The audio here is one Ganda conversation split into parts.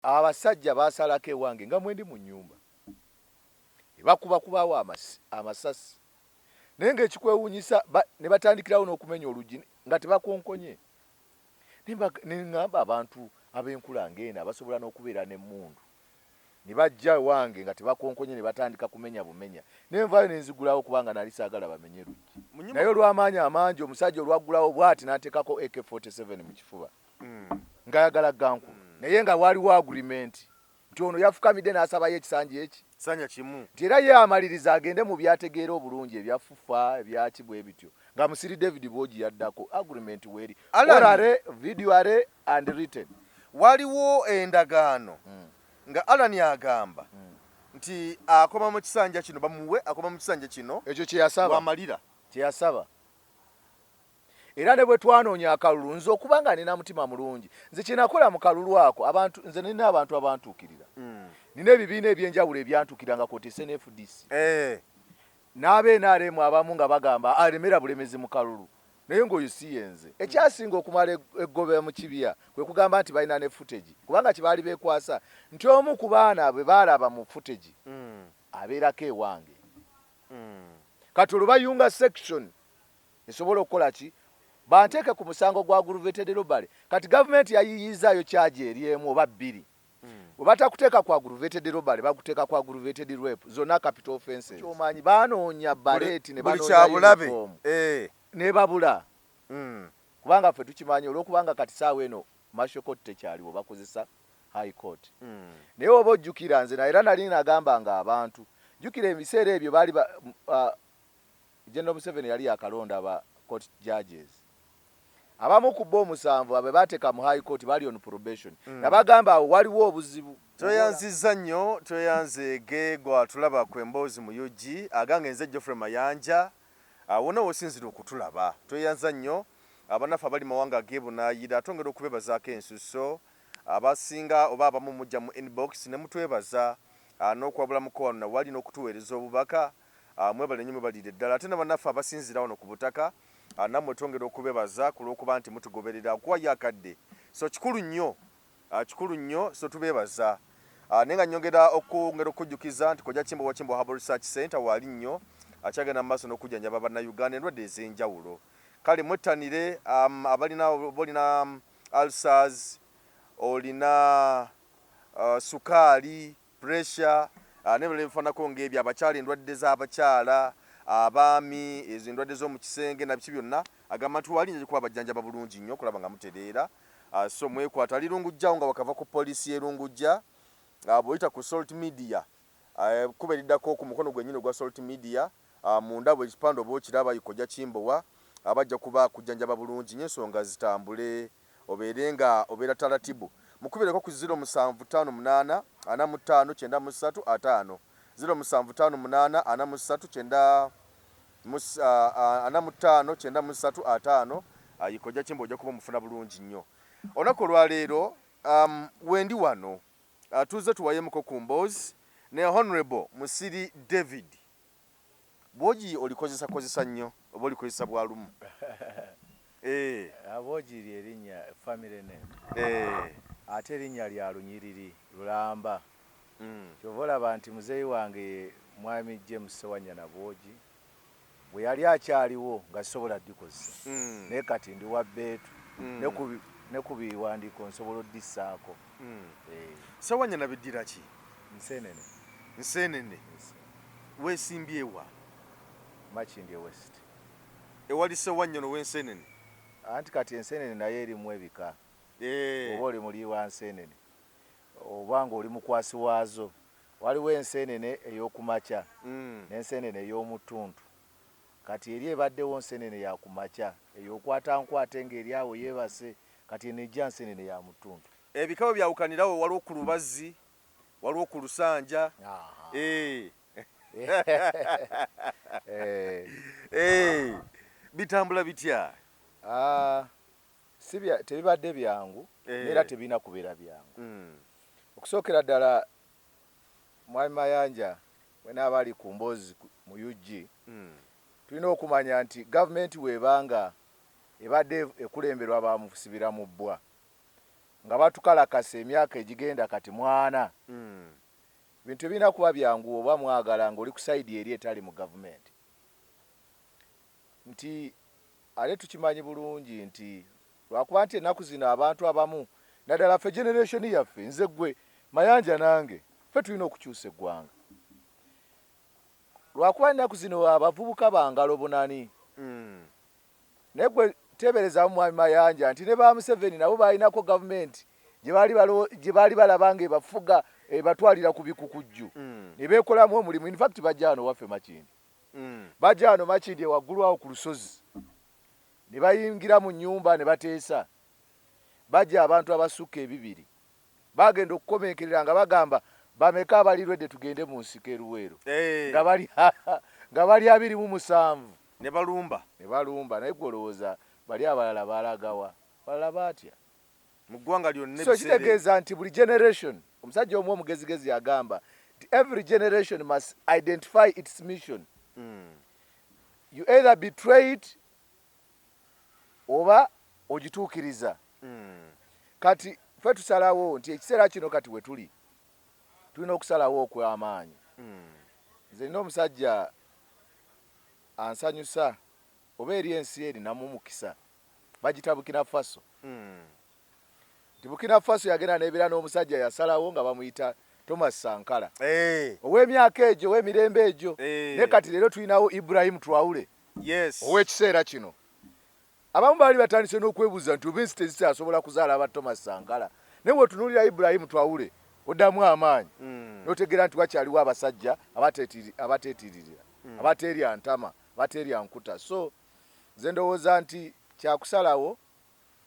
Abasajja baasalako ewange nga mwendi mu nnyumba ne bakubakubawo amasasi naye ng'ekikwewuunyisa ne batandikirawo n'okumenya oluggi nga tebakonkonye. Ne ŋŋamba abantu ab'enkula ng'eno abasobola n'okubeera n'emmundu ne bajja ewange nga tebakonkonye ne batandika kumenya bumenya ne nvaayo ne nzigulawo kubanga nali saagala bamenye luggi. Naye olw'amaanyi amangi omusajja olwaggulawo bw'ati n'anteekako AK-47 mu kifuba. Ng'ayagala gankuba naye nga waaliwo agreement nti ono yafukamidde n'asabayo ekisanja eki Sanya kimu. Nti era ye amaliriza agende mu by'ategeera obulungi ebya FUFA ebyaki bwe bityo nga Musiri David Bwogi yaddako agreement weeri Alan. Orally, visually and written. Waliwo endagaano nga Alan agamba nti akoma mu kisanja kino bamuwe akoma mu kisanja kino Ekyo kye yasaba. Wamalira. Kye yasaba. Era ne bwe twanoonya akalulu, nze okuba nga nina mutima mulungi, nze kye nakola mu kalulu ako, abantu, nze nina abantu abantuukirira. Nina ebibiina eby'enjawulo ebyantuukirira nga kw'oteese ne fdc. N'aba nrm abamu nga bagamba alemera bulemezi mu kalulu, naye ng'oyo si ye nze. Ekyasinga okumala eggobe mu kibya kwe kugamba nti balina ne footage, kubanga kye baali beekwasa nti omu ku baana bwe baalaba mu footage abeerako ewange. Kati olwo bayunga section esobola okukola ki? Banteeke ku musango gwa aggravated robbery. Kati gavumenti yayiyizzaayo charge eri emu oba bbiri. Bwe batakuteeka ku aggravated robbery, bakuteeka ku aggravated rape, zonna capital offenses. Kyomanyi banoonya baleeti ne Buli banoonya kyabulabe. uniform. Eh. Ne babula. Kubanga ffe tukimanyi olw'okubanga kati saawa eno Martial Court tekyaliwo, bakozesa High Court. Naye oba ojjukira nze na era nali nagamba nga abantu, jjukira ebiseera ebyo baali ba, General Museveni yali yakalonda ba court judges. Abamu ku bo omusanvu abe bateeka mu High Court bali on probation. Nabagamba awo waliwo obuzibu. Tweyanzizza nnyo, tweyanzeege gwatulaba ku Emboozi mu UG. Agange nze Geoffrey Mayanja. Wonna w'osinzira okutulaba. Tweyanza nnyo abannaffe abali mawanga ag'ebunaayira, twongera okubeebazaako ensusso. Abasinga oba abamu mujja mu inbox ne mutwebaza n'okuwabulamuko wano na wali n'okutuweereza obubaka. Mwebale nnyo, mwebalire ddala. Ate n'abannaffe abasinziira wano ku butaka, nammwe twongera okubebaza ku lw'okuba nti mutugoberera okuwayo akadde. So kikulu nnyo, kikulu nnyo, so tubeebaza. Naye nga nnyongera okwongera okukujjukiza nti Kojja Kimbowa Kimbowa Herbal Research Center waali nnyo akyagenda mu maaso n'okujjanjaba Bannayuganda endwadde ez'enjawulo. Kale mwettanire abalina oba olina ulcers, olina sukaali, pressure n'ebirala ebifaananako ng'ebyo, abakyala endwadde z'abakyala, abaami ezo endwadde z'omu kisenge na biki byonna, agamba nti waali nja kuba bajjanjaba bulungi nnyo okulaba nga mutereera. So mwekwata ali Lungujja awo nga wakava ku poliisi y'e Lungujja, bw'oyita ku Salt Media, ekkubo eriddako ku mukono gwennyini ogwa Salt Media, munda bwe ekipande oba okiraba Kojja Kimbowa, bajja kuba akujjanjaba bulungi nnyo ensonga zitambule obeere nga obeera talatibu. Mukubireko ku 0758 45 93 50, 0758 43 9 45 93 50. Kojja Kimbowa ojja kuba omufuna bulungi nnyo. Olunaku olwaleero wendi wano tuzze tuwayemuko ku mboozi ne Honorable Musiri David. Bwogi olikozesa kozesa nnyo oba olikozesa bwa lumu? Bwogi lye erinnya, family name. Ate erinnya lya lunyiriri lulamba. Kyova olaba nti muzeeyi wange ye Mwami James Ssewanyana Bwogi bwe yali akyaliwo nga sisobola ddikozesa. Naye kati ndi wa bbeetu ne ku biwandiiko nsobola oddissaako. Ssewanyana biddira ki? Nseenene. Nseenene. Weesimbye wa? Makindye West. Ewali Ssewanyana ow'enseenene? Anti kati enseenene nayo erimu ebika. Oba oli mulyi wa nseenene oba ng'oli mukwasi waazo. Waliwo enseenene ey'okumakya n'enseenene ey'omu ttuntu. Kati eri ebaddewo nseenene ya kumakya eyo okwata nkwate ng'eri awo yeebase, kati eno ejja nseenene ya mu ttuntu. Ebika we byawukanirawo waliwo ku lubazzi, waliwo ku lusanja. Bitambula bitya? Si tebibadde byangu era tebirina kubeera byangu. Okusookera ddala Mwami Mayanja mwena abali ku mboozi mu UG, tulina okumanya nti gavumenti bw'ebanga ebadde ekulemberwa bamusibira mu bbwa. Nga batukalakasa emyaka egigenda kati mwana. Bintu ebirina kuba byangu oba mwagala ng'oli ku side eri etali mu gavumenti. Nti ate tukimanyi bulungi nti lwakuba nti ennaku zino abantu abamu naddala ffe generation yaffe, nze, ggwe Mayanja nange, ffe tulina okukyusa eggwanga. Lwakuba ennaku zino abavubuka bangalo bunani. Naye gwe teeberezaamu, Mwami Mayanja, nti ne ba Museveni nabo balinako gavumenti gye baali balaba nga ebafuga, ebatwalira ku bikukujju ne beekolamu omulimu. In fact bajja wano waffe Makindye. Bajja wano Makindye waggulu awo ku lusozi ne bayingira mu nnyumba ne bateesa. Bajja abantu abasukka 200. Bagenda okukomenkerera nga bagamba, "Bameka abali ready tugende mu nsiko e Luweero?" Nga bali 27. Ne balumba. Ne balumba. Naye gwe olowooza bali abalala balagawa? Balala baatya. Mu ggwanga lyonna. So kitegeeza nti buli generation, omusajja omu omugezigezi agamba nti every generation must identify its mission. You either betray it oba ogituukiriza. Kati ffe tusalawo nti ekiseera kino kati we tuli, tulina okusalawo okw'amaanyi. Nze nina omusajja ansanyusa oba eri ensi erinamu mukisa, bagita Burkina Faso. Nti Burkina Faso yagenda nebeera n'omusajja yasalawo nga bamuyita Thomas Sankara. Ow'emyaka egyo, ow'emirembe egyo. Naye kati leero tulinawo Ibrahim Traore ow'ekiseera kino. Abamu baali batandise n'okwebuuza nti oba ensi tezikyasobola kuzaala aba Thomas Sankara, naye wetunuulira Ibrahim Traore oddamu amaanyi n'otegeera nti wakyaliwo abasajja abateetiririra, abateerya ntama, abateerya nkuta. So nze ndowooza nti kyakusalawo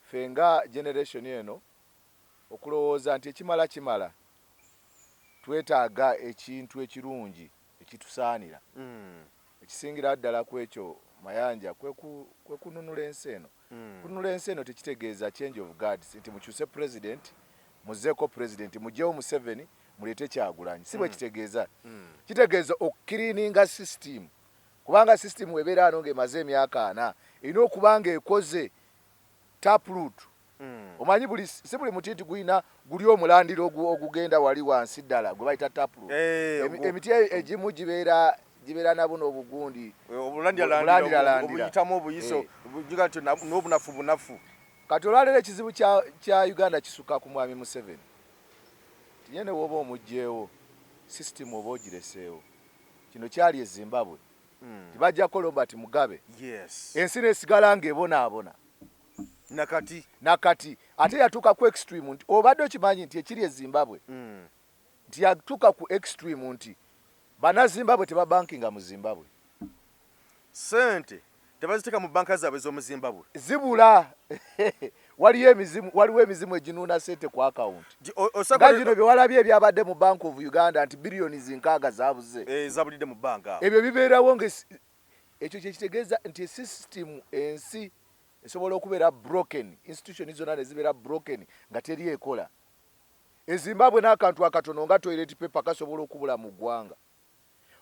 ffe nga generation eno okulowooza nti ekimala kimala, twetaaga ekintu ekirungi ekitusaanira. Ekisingira ddala ku ekyo, Mayanja, kwe kununula ensi eno. Kununula ensi eno tekitegeeza change of guards, nti mukyuse president, muzeeko president, mugyewo Museveni, muleete Kyagulanyi. Si bwe kitegeeza. Kitegeeza okucleaninga system, kubanga system webeera ano ng'emaze emyaka 40, erina okuba ng'ekoze taproot. Omanyi buli, si buli muti nti gulina guli omulandira ogugenda wali wansi ddala gwe bayita taproot. Emiti egimu gibeera na buno obugundi. Obulandiralandira obuyitamu obuyiso. Bujiga nti n'obunafu bunafu. Kati olwaleero ekizibu kya Uganda kisukka ku Mwami Museveni. Tinye ne woba omugyewo, system oba ogireseewo. Kino kyali e Zimbabwe. Tibajjako Robert Mugabe, ensi nesigala ng'ebonaabona. Nakati. Nakati ate yatuuka ku extreme nti obadde okimanyi nti ekiri e Zimbabwe, nti yatuuka ku extreme nti Bannazimbabwe tebabankinga mu Zimbabwe. Sente tebaziteeka mu banka zaabwe ez'omu Zimbabwe. Zibula. Waliyo emizimu, waliwo emizimu eginuuna sente ku akawunti. Nga gino bye walabye ebyabadde mu Bank of Uganda nti biliyoni 60 zabuze. Eh, zabulidde mu banka awo. Ebyo bibeerawo nga ekyo kyekitegeeza nti system, ensi esobola okubeera broken, institution zonna ne zibeera broken nga teri ekola. Ezimbabwe n'akantu akatono nga toilet paper kasobola okubula mu ggwanga,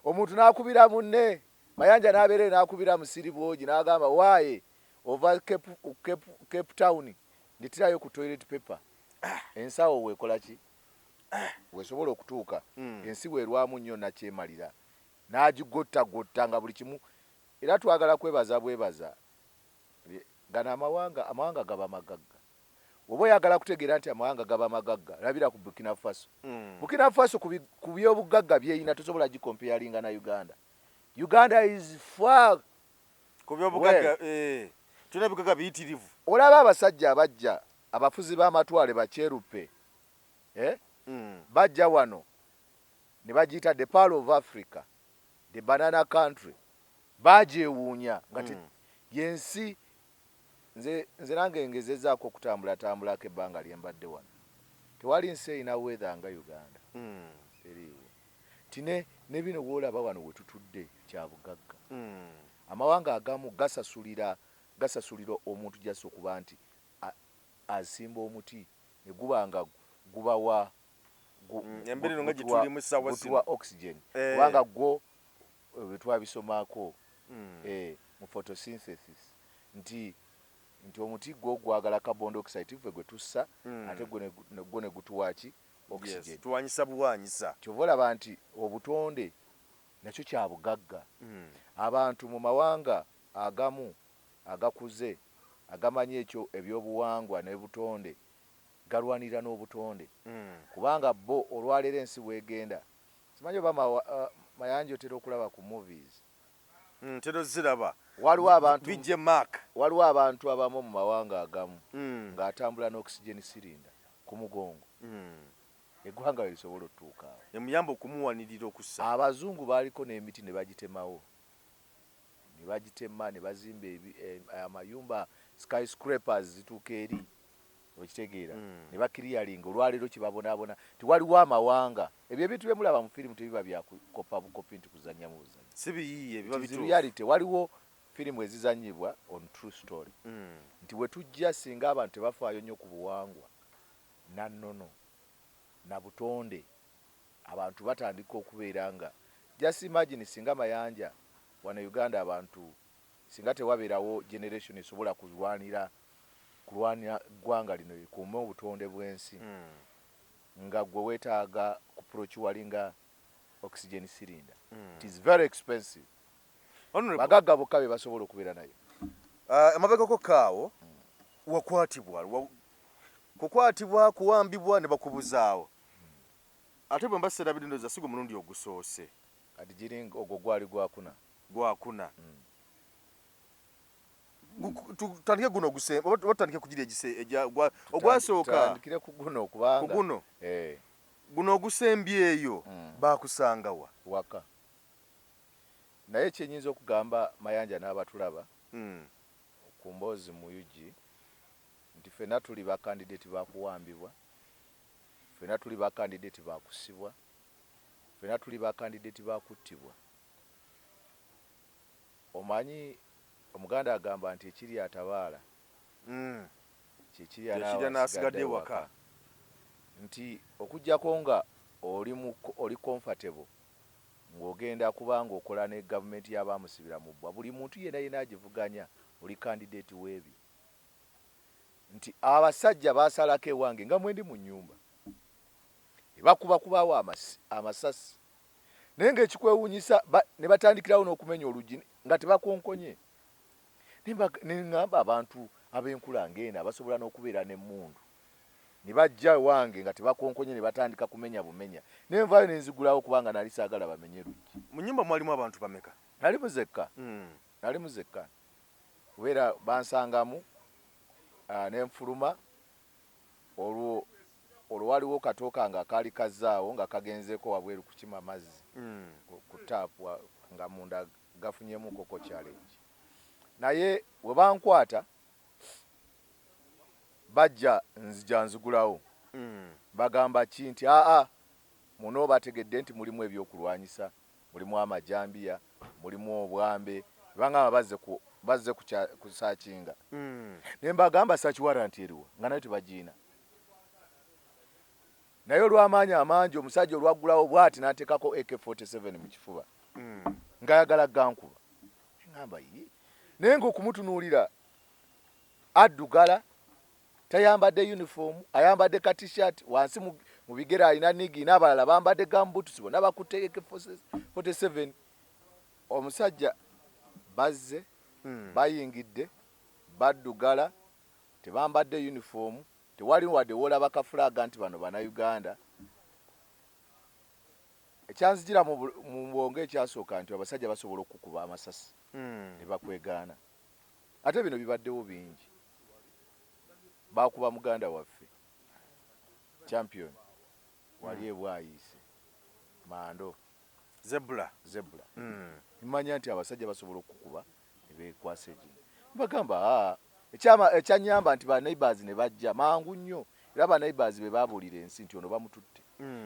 omuntu n'akubira munne, Mayanja n'abeera n'akubira musiri bwogi n'agamba, "Waaye ova Cape Town, nditirayo ku toilet paper." Ensawo weekola ki wesobola okutuuka. Ensi bwerwamu nnyo nakyemalira n'agigottagotta nga buli kimu. Era twagala kwebaza bwebaza gano amawanga. Amawanga gaba magagga. Oba oyagala kutegeera nti amawanga gaba magagga, labira ku Burkina Faso. Burkina Faso ku byobugagga byeyina tosobola gicomparinga na Uganda. Uganda is far. Ku byobugagga, tulina ebigagga biyitirivu. Olaba abasajja abajja, abafuzi b'amatwale bakyeruppe, eh? Bajja wano ne bagiyita the Pearl of Africa, the banana country. Bagyewuunya nga yensi. Nze nange ngezezaako okutambulatambulako ebbanga lye mbadde wano, tewali nsi erina weather nga Uganda. Teriiwo. Nti ne bino woolaba wano we tutudde kya bugagga. Amawanga agamu gasasulira omuntu jasi okuba nti asimba omuti ne guba nga gubawa Embeera eno nga gye tulimu essaawa zino. Gutuwa oxygen. Kubanga gwo bwe twabisomako mu photosynthesis nti Nti omuti gwo gwagala carbon dioxide, ffe gwe tussa, ate gwo ne gutuwa ki? Oxygen. Yes, tuwanyisa buwanyisa. Kyova olaba nti obutonde nakyo kya bugagga. Abantu mu mawanga agamu agakuze, agamanyi ekyo ebyobuwangwa n'obutonde, galwanirira n'obutonde, kubanga bo olwaleero ensi bwegenda, simanyi oba Mayanja otera okulaba ku movies. Ntera ziraba. Waliwo abantu Bijje Mark. Waliwo abantu abamu mu mawanga agamu ng'atambula n'oxygen cylinder ku mugongo. Eggwanga we lisobola otutuuka awo. Emuyamba okumuwanirira okussa. Abazungu baaliko n'emiti ne bagitemawo, ne bagitema ne bazimba amayumba, skyscrapers zituuka eri, okitegeera? Ne baclearinga. Olwaleero kibabonaabona. Tiwaliwo amawanga, ebyo ebintu bye mulaba mu firimu tebiba byakukopa bukopi nti kuzannyamu buzannyi. Si biyiiye, biba It is bituufu. reality. Waliwo firimu ezizannyibwa on true story, nti bwe tujja, singa abantu tebafaayo nnyo ku buwangwa nannono na butonde, abantu batandika okubeera nga, just imagine singa Mayanja wano e Uganda abantu singa tewabeerawo generation esobola kulwanira ggwanga lino likuume obutonde bw'ensi, nga gwe weetaaga kuprocuringa oxygen cylinder. It is very expensive. Honorable, bagagga bokka be basobola okubeera nayo. Amabegako kaawo wakwatibwa kukwatibwa, kuwambibwa ne bakubuzaawo, ate bwe mba serabidde ndowooza si gwe mulundi ogusoose. Kati giringa ogwo gwali gwakuna. Gwakuna. Tutandike guno oba tutandike kugira ogwasooka? Tutandikire ku guno kubanga Ku guno? Eh. Guno ogusembyeyo, bakusangawa? Waka. Naye kyenyinza okugamba Mayanja n'abatulaba ku mboozi mu UG nti ffenna tuli bakandidate bakuwambibwa, ffenna tuli bakandidate bakusibwa, ffenna tuli bakandidate bakuttibwa. Omanyi Omuganda agamba nti ekiri atabaala kyekirya Kyekirya n'asigadde ewaka. Nti okuggyako nga oli comfortable ng'ogenda kubanga okola ne gavumenti y'abamusibira mu bbwa, buli muntu yenna yenna agivuganya oli candidate w'ebyo. Nti abasajja basalako ewange nga mwendi mu nnyumba ne bakubakubawo amasasi, naye ng'ekikwewuunyisa ne batandikirawo n'okumenya oluggi nga tebakonkonye. Ne ŋŋamba abantu ab'enkula ng'eno abasobola n'okubeera n'emmundu ne bajja ewange nga tebakonkonye ne batandika kumenya bumenya, ne nvaayo ne nzigulawo kubanga nali saagala bamenye luggi. Mu nnyumba mwalimu abantu bameka? Nali muzekka. Nali muzekka kubeera bansangamu, ne nfuluma. Olwo waliwo katooka nga kaali kazzaawo nga kagenzeeko wabweru kukima mazzi ku taapu, nga munda gafunyemu koko challenge. Naye we bankwata bajja nzija nzigulawo, bagamba ki nti aa muno bategedde nti mulimu ebyokulwanyisa, mulimu amajambiya, mulimu obwambe. Bangamba bazze kusearchinga. Ne mbagamba search warrant eriwa? Nga nayo tebagiina. Naye olw'amaanyi amangi omusajja olwaggulawo bw'ati n'ateekako AK47 mu kifuba ng'ayagala gankuba. Ngamba ye, naye ng'okumutunuulira addugala, tayambadde uniform, ayambadde ka T-shirt wansi, mu bigere alina nigi, n'abalala bambadde gumboots, bonna bakutte AK47. Omusajja bazze bayingidde, baddugala, tebambadde uniform, tewali wadde woolaba ka flag nti bano Bannayuganda. Ekyanzijira mu bwongo ekyasooka nti abasajja basobola okukuba amasasi ne bakwegaana. Ate bino bibaddewo bingi. Bakuba muganda waffe Champion wali ebwayiise Mando. Zebula. Zebula. Mmanya nti abasajja basobola okukuba ne beekwasa ekintu. Mbagamba aa ekyanyamba nti ba neighbors ne bajja mangu nnyo, era ba neighbors be babuulira ensi nti ono bamututte.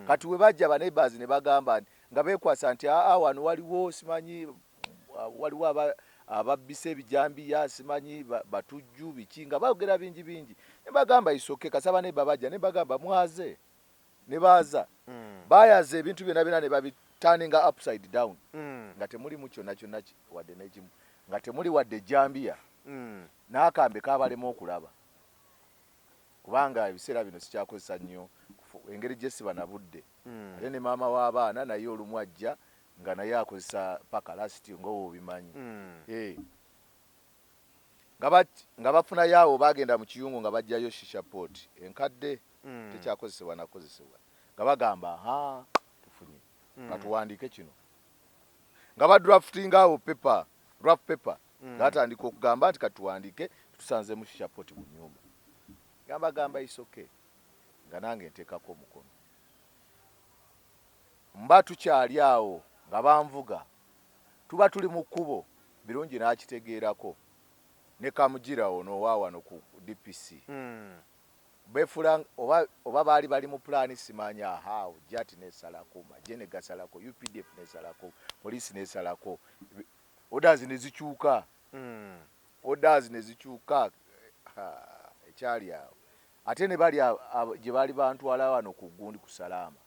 Kati we bajja ba neighbors ne bagamba nga beekwasa nti aa wano waliwo simanyi waliwo ababbisa ebijambiya, simanyi batujju biki, nga boogera bingi bingi. Ne bagamba isoke kasaba neighbor bajja ne bagamba mwaze, ne baaza. Baayaza ebintu byonna byonna ne babiturninga upside down, nga temulimu kyonna kyonna wadde n'ekimu, nga temuli wadde ejjambiya. N'akambe kabalema okulaba, kubanga ebiseera bino sikyakozesa nnyo engeri gye siba na budde. Ate ne maama w'abaana naye olumu ajja nga naye akozesa paka lasiti nga obimanyi. Eh. Nga bafunayo awo, bagenda mu kiyungu nga bajjayo shisha pot enkadde, tekyakozesebwa nakozesebwa, nga bagamba, ha, tufunye, katuwandiike kino, nga badraftinga awo paper, rough paper. Nga batandika okugamba nti katuwandiike tusanzeemu shisha pot mu nyumba, gamba gamba isoke, nga nange nteekako omukono. Mba tukyali awo nga banvuga, tuba tuli mu kkubo, Birungi n'akitegeerako ne Kamugira ono owa wano ku DPC. Befula oba baali bali mu pulaani simanya. Aha, JATT nesalako, magye ne gasalako, UPDF nesalako, poliisi nesalako, orders ne zikyuka. Orders ne zikyuka. Ekyali awo ate ne bali gye baali bantwala wano ku gundi ku Salaama,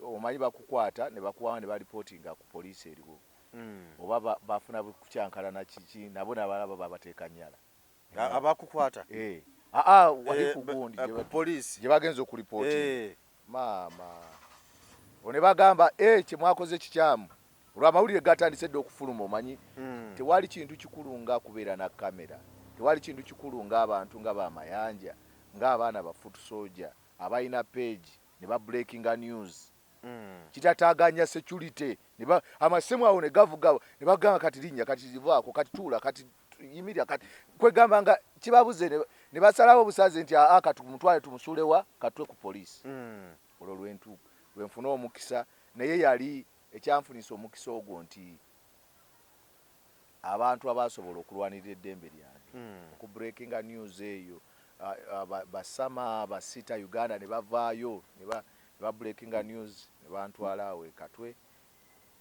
omanyi bakukwata ne bakuwawa ne balipootinga ku poliisi eriwo. Oba bafuna kukyankalana kiki, nabo nabalaba babateeka nyala. Abakukwata? Eh. Aa, wali ku gundi ku poliisi gye bagenza okulipootinga. Maama one bagamba e kyemwakoze kikyamu, olwamawulire gatandise dde okufuluma, omanyi. Tewali kintu kikulu nga kubeera na kamera, tewali kintu kikulu ng'abantu nga bamayanja, ng'abaana ba foot soldier abalina page ne ba breakinga news. Kitataganya security ne amasimu awo ne gavuga ne bagamba kati linnya, kati zivaako, kati tuula, kati yimirira, kati kwegamba nga kibabuze ne basalawo obusaze nti aa, kati mutwale tumusuulewa katwe ku poliisi. Olwo lwenfuna omukisa, naye yali ekyanfunisa omukisa ogwo nti abantu abasobola okulwanirira eddembe lyange okubreakinga news eyo, basama basita Uganda ne bavaayo ne babreakinga news ne bantwala awo e Katwe.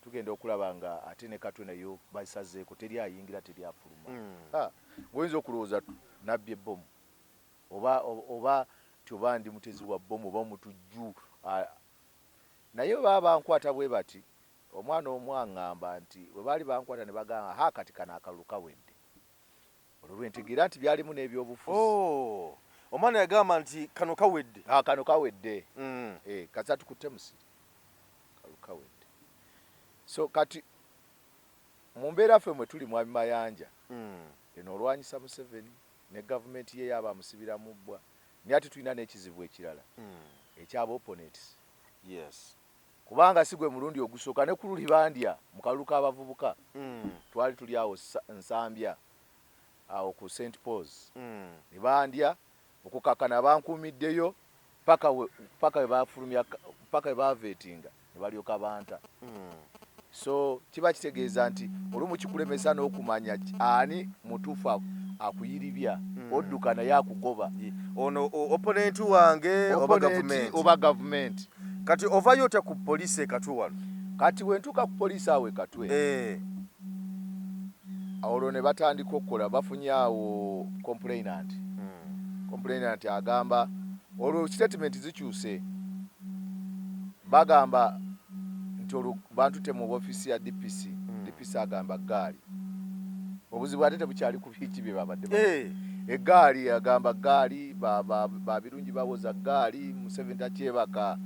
Tugenda okulaba nga ate ne Katwe nayo basazeeko, teri ayingira, teri afuluma. Ngoyinza okulowooza nabbi ebbomu oba ti oba ndi mutezi wa bbomu oba omutujju. Naye baba bankwata bwe bati, omwana omu aŋŋamba nti bwe baali bankwata ne bagamba, ha, kati kano akalulu kawedde. Olwo lwentegeera nti byalimu n'ebyobufuzi. Oh, omwana yagamba nti kano kawedde? Ah, kano kawedde. Eh, kasa tukutte musiri, kalulu kawedde. So kati mu mbeera ffe mwe tuli, mwami Mayanja, eno olwanyisa Museveni ne gavumenti ye yaaba amusibiramu bbwa, naye ate tulina n'ekizibu ekirala ekyaba opponents. Kubanga si gwe mulundi ogusooka, ne ku luli bandya mu kalulu k'abavubuka. Twali tuli awo Nsambya awo ku St Pauls, ne bandya okukakkana, bankuumiddeyo paka we bafulumya, paka we bavetinga ne balyoka banta. So kiba kitegeeza nti olumu kikulemesa n'okumanya ani mutuufu akuyiribya. Odduka naye akugoba. Ono opponent wange oba Opponent gavumenti? Oba gavumenti. Kati ovayo otya ku poliisi e Katwe wano? Kati wentuuka ku poliisi awo e Katwe, olwo ne batandika okukola, bafunye awo complainant. Complainant agamba, olwo statement zikyuse, bagamba nti olwo bantute mu ofiisi ya DPC. DPC agamba gaali, obuzibu ate tebukyali ku biki bye babadde egaali, agamba gaali babirungi bawoza gaali, Museveni takyebaka,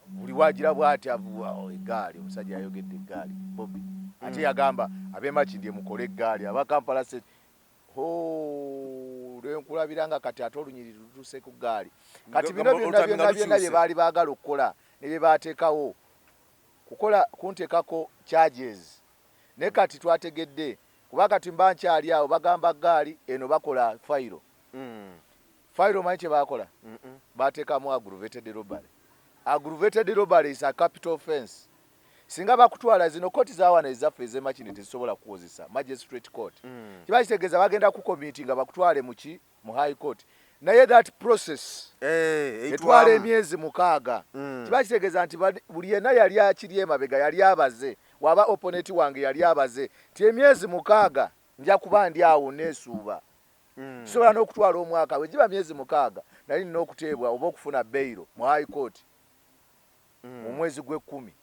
buli wagira bwati avuwa egaali. Omusajja yayogedde egaali Bobi, ate yagamba ab'emakindye mukole eggaali, aba Kampala se ho lwenkulabira nga kati ate olunyiriri lutuuse ku ggaali. Kati bino Nga byonna olutambi nga byonna byonna bye lukyuse. baali baagala okukola ne bye baateekawo kukola kunteekako charges, naye kati twategedde, kuba kati mba nkyali awo bagamba gaali eno, bakola fayiro. Fayiro omanyi kye baakola? Bateekamu aggravated robbery. Aggravated robbery is a capital offense. Singa bakutwala, zino kooti zawano ezaffe ezemakindi tezisobola kuwozesa, magistrate court. Kiba kitegeeza bagenda kucommit nga bakutwale muki, mu high court, naye that process Eh, etwala eyitwamu. emyezi 6. Kiba kitegeeza nti buli yenna yali akiri emabega yali abaze, waba opponent wange yali abaze nti emyezi 6 nja kuba ndi awo neesuuba. Kisobola n'okutwala omwaka. Bwe giba myezi 6, nali nina okuteebwa oba okufuna bail mu high court mu mwezi gw'ekkumi.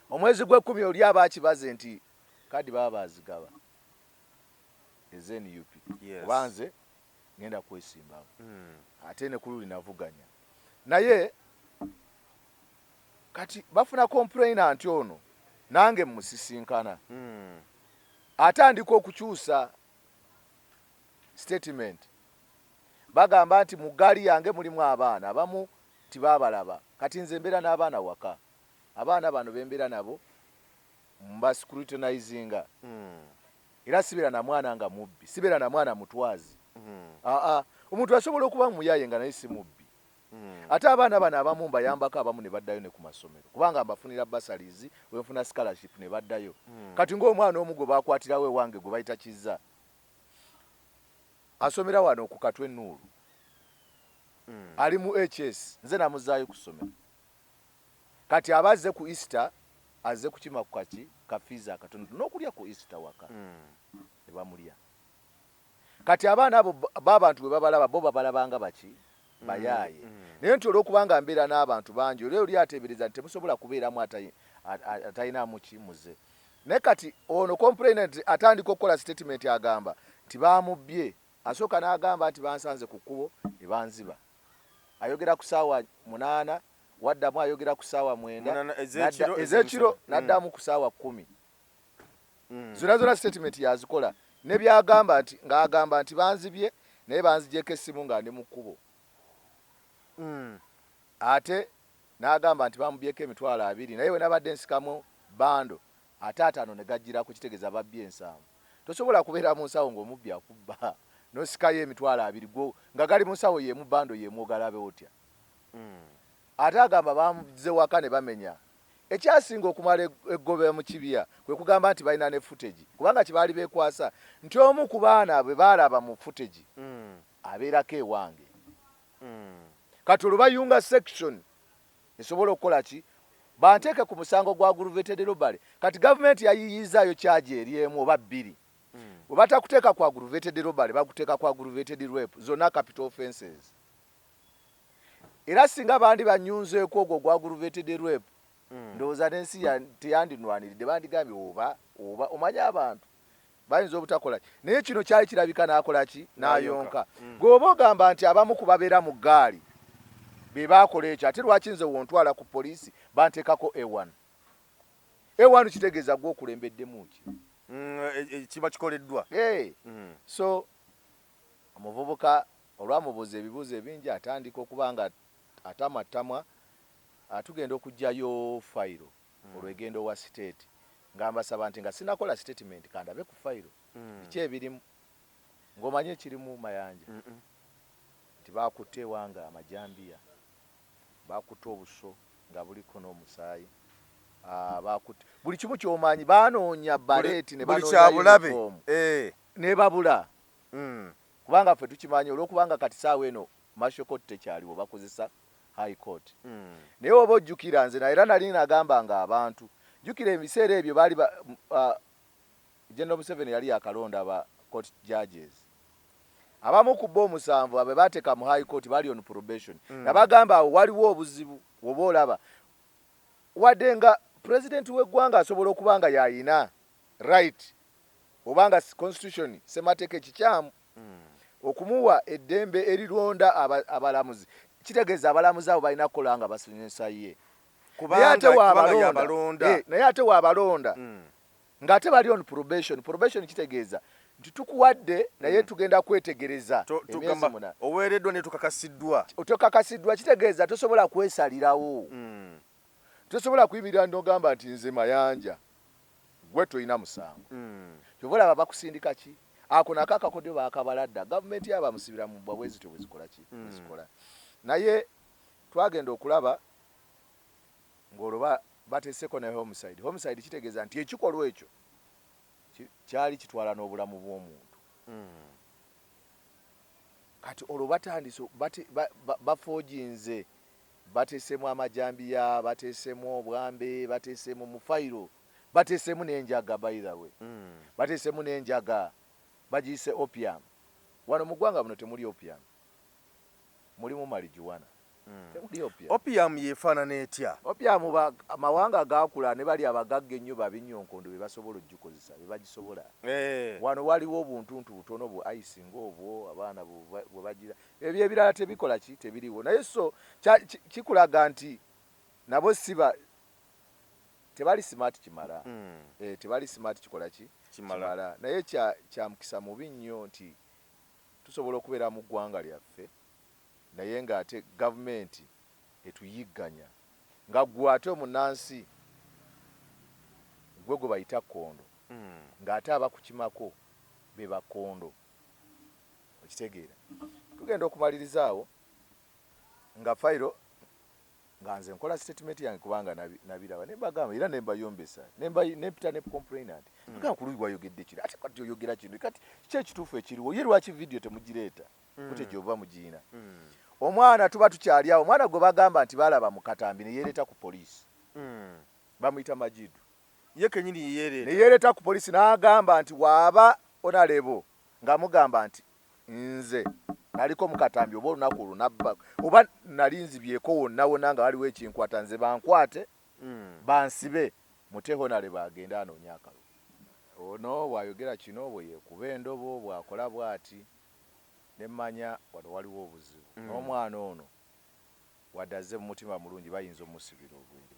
Omwezi gw'ekkumi oli aba akibaze nti kadi baba bazigaba. eze NUP. Kuba nze ngenda kwesimbawo. Ate ne ku luli navuganya. Naye kati bafuna complainer nti ono nange musisinkana. Atandika okukyusa statement. Bagamba nti mu ggaali yange mulimu abaana abamu tibabalaba. Kati nze mbeera n'abaana waka. Abaana bano bembeera nabo mba scrutinizinga. Era sibeera na mwana nga mubbi, sibeera na mwana mutwazi. Aa, omuntu asobola okuba muyaye nga naye si mubbi. Ate abaana bano abamu mbayambako, abamu ne baddayo ne ku masomero kubanga mbafunira bursaries, wenfuna scholarship ne baddayo. Kati ng'omwana omu gwe bakwatirawo ewange gwe bayita Kizza, asomera wano ku Katwe Nuuru, ali mu HS, nze namuzaayo ku ssomero. Kati aba azze ku Easter, azze kukima ku kaki ka fees akatono n'okulya ku Easter waka ne bamulya. Kati abaana abo b'abantu bwe babalaba bo babalabanga baki bayaaye. Naye nti olw'okubanga mbeera n'abantu bangi, oli oli ateebereza nti temusobola kubeeramu atalinamu ki muze. Naye kati ono complainant atandika okukola statement, agamba nti bamubbye. Asooka n'agamba nti bansanze ku kkubo ne banziba. Ayogera ku ssaawa 8, waddamu ayogera ku ssaawa 9 ez'ekiro, ez'ekiro, n'addamu ku ssaawa 10. Zonna zonna statement yazikola ne byagamba nti ng'agamba nti banzibye naye banzigyeko essimu nga ndi mu kkubo. Ate n'agamba nti bamubyeko 20,000, naye we nabadde nsikamu bando ate 50 ne gajjirako, kitegeeza babbye 70. Tosobola kubeera mu nsawo ng'omubbi akubba n'osikayo 20,000 gwo nga gali mu nsawo y'emu, bando y'emu, ogalabe otya? Ate agamba bamuze waka ne bamenya. Ekyasinga okumala eggobe mu kibya kwe kugamba nti balina ne footage, kubanga kye baali beekwasa nti omu ku baana bwe baalaba mu footage abeerako ewange. Kati olwo bayunga section esobola okukola ki, banteeke ku musango gwa aggravated robbery. Kati gavumenti yayiyiizaayo charge eri emu oba bbiri. Bwe batakuteeka ku aggravated robbery, bakuteeka ku aggravated rape, zonna capital offenses. Era singa bandi banyunzeeko ogwo ogwa aggravated rape, ndowooza n'ensi teyandinwaniridde, bandigambye oba omanyi abantu bayinza obutakola ki, naye kino kyali kirabika n'akola ki, n'ayonka. Gwe oba ogamba nti abamu ku babeera mu ggaali be baakola ekyo, ate lwaki nze wontwala ku poliisi banteekako A1? A1 kitegeeza gwe okulembeddemu ki? Kiba kikoleddwa. Hey. So omuvubuka olwamubuuza ebibuuzo ebingi, atandika okuba nga atamattamwa. Tugenda okuggyayo fayiro olwegendo wa state, nga mbasaba nti nga sinakola statement kandabe ku fayiro biki ebirimu. Ng'omanyi ekirimu, Mayanja, nti bakutte ewange amajambiya, bakutte obuso nga buliko n'omusaayi, bakutte buli kimu kyomanyi, banoonya baleeti ne buli banoonya kyabulabe uniform ne babula. Kubanga ffe tukimanyi olwokubanga kati saawa eno Martial Court tekyaliwo, bakozesa High Court. Naye oba ojjukira nze era nali nagamba nga abantu jjukira ebiseera ebyo baali General Museveni yali yakalonda ba court judges abamu ku bo omusanvu abe bateeka mu High Court bali on probation. Nabagamba awo waliwo obuzibu. Oba olaba wadde nga pulezidenti w'eggwanga asobola okuba nga yayina right, oba nga constitution semateeka ekikyamu okumuwa eddembe erironda abalamuzi, kitegeeza abalamuzi abo balina kukola nga basonyesa ye. Naye ate kubanga kubanga waabalonda yabalonda. Naye ate waabalonda ng'ate bali on probation. Probation kitegeeza nti tukuwadde naye tugenda kwetegereza emyezi tugamba 8. Oweereddwa ne tukakasiddwa. Tokakasiddwa kitegeeza tosobola kwesalirawo. Tosobola kuyimirira n'ogamba nti nze Mayanja gwe tolina musango. Kyova olaba bakusindika ki ako nako akakodyo bakabala dda. Gavumenti yabamusibira mu bbwa bwe zityo bwe zikola ki, bwe zikola. Naye twagenda okulaba ng'olwo bateeseko ne homicide. Homicide kitegeeza nti ekikolwa ekyo kyali kitwala n'obulamu bw'omuntu. Kati olwo batandise bafoojinze, bateesemu amajambiya, bateesemu obwambe, bateesemu mu fayiro, bateesemu n'enjaga. By the way, bateesemu n'enjaga bagiyise opium. Wano mu ggwanga muno temuli opium, mulimu marijuana. Temuli opium. Opium yefaanana etya? Opium amawanga gaakula ne bali abagagga ennyo babinyonkondo be basobola ogikozesa, be bagisobola. Wano waliwo obuntuntu butono bu ice ng'obwo abaana bwe bagira, ebyo ebirala tebikola ki, tebiriwo. Naye so kikulaga nti nabo siba tebali smart kimala. Tebali smart kikola ki, Kimala. Kimala. Naye kya mukisa mubi nnyo nti tusobola okubeera mu ggwanga lyaffe naye ng'ate gavumenti etuyigganya, nga ggwe ate omunnansi gwe gwe bayita kkondo, ng'ate abakukimako be bakkondo. Okitegeera? Tugenda okumaliriza awo nga fayiro nga nze nkola statement yange kubanga nabiraba ne mbagamba era ne mbayombesa ne mpita ne complainant. Bagamba ku luyi wayogedde kino, ate kati oyogera kino, kati ki ekituufu ekiriwo? Ye lwaki video temugireeta? Footage oba mugiina? Omwana tuba tukyali awo, omwana gwe bagamba nti balaba mu katambi ne yeereeta ku poliisi. Bamuyita Majidu. Ye kennyini yeyeereeta. Ne yeereeta ku poliisi n'agamba nti waaba honorable nga mugamba nti nze naliko mu katambi oba olunaku olwo nabba oba nali nzibyeko wonna wonna nga waliwo ekinkwata, nze bankwate bansibe mute honorable agende anoonye akalulu. Ono bw'ayogera kino, bwe yeekuba endobo, bw'akola bw'ati, ne mmanya wano waliwo obuzibu. N'omwana ono wadde azze mu mutima mulungi bayinza omusibira obwereere.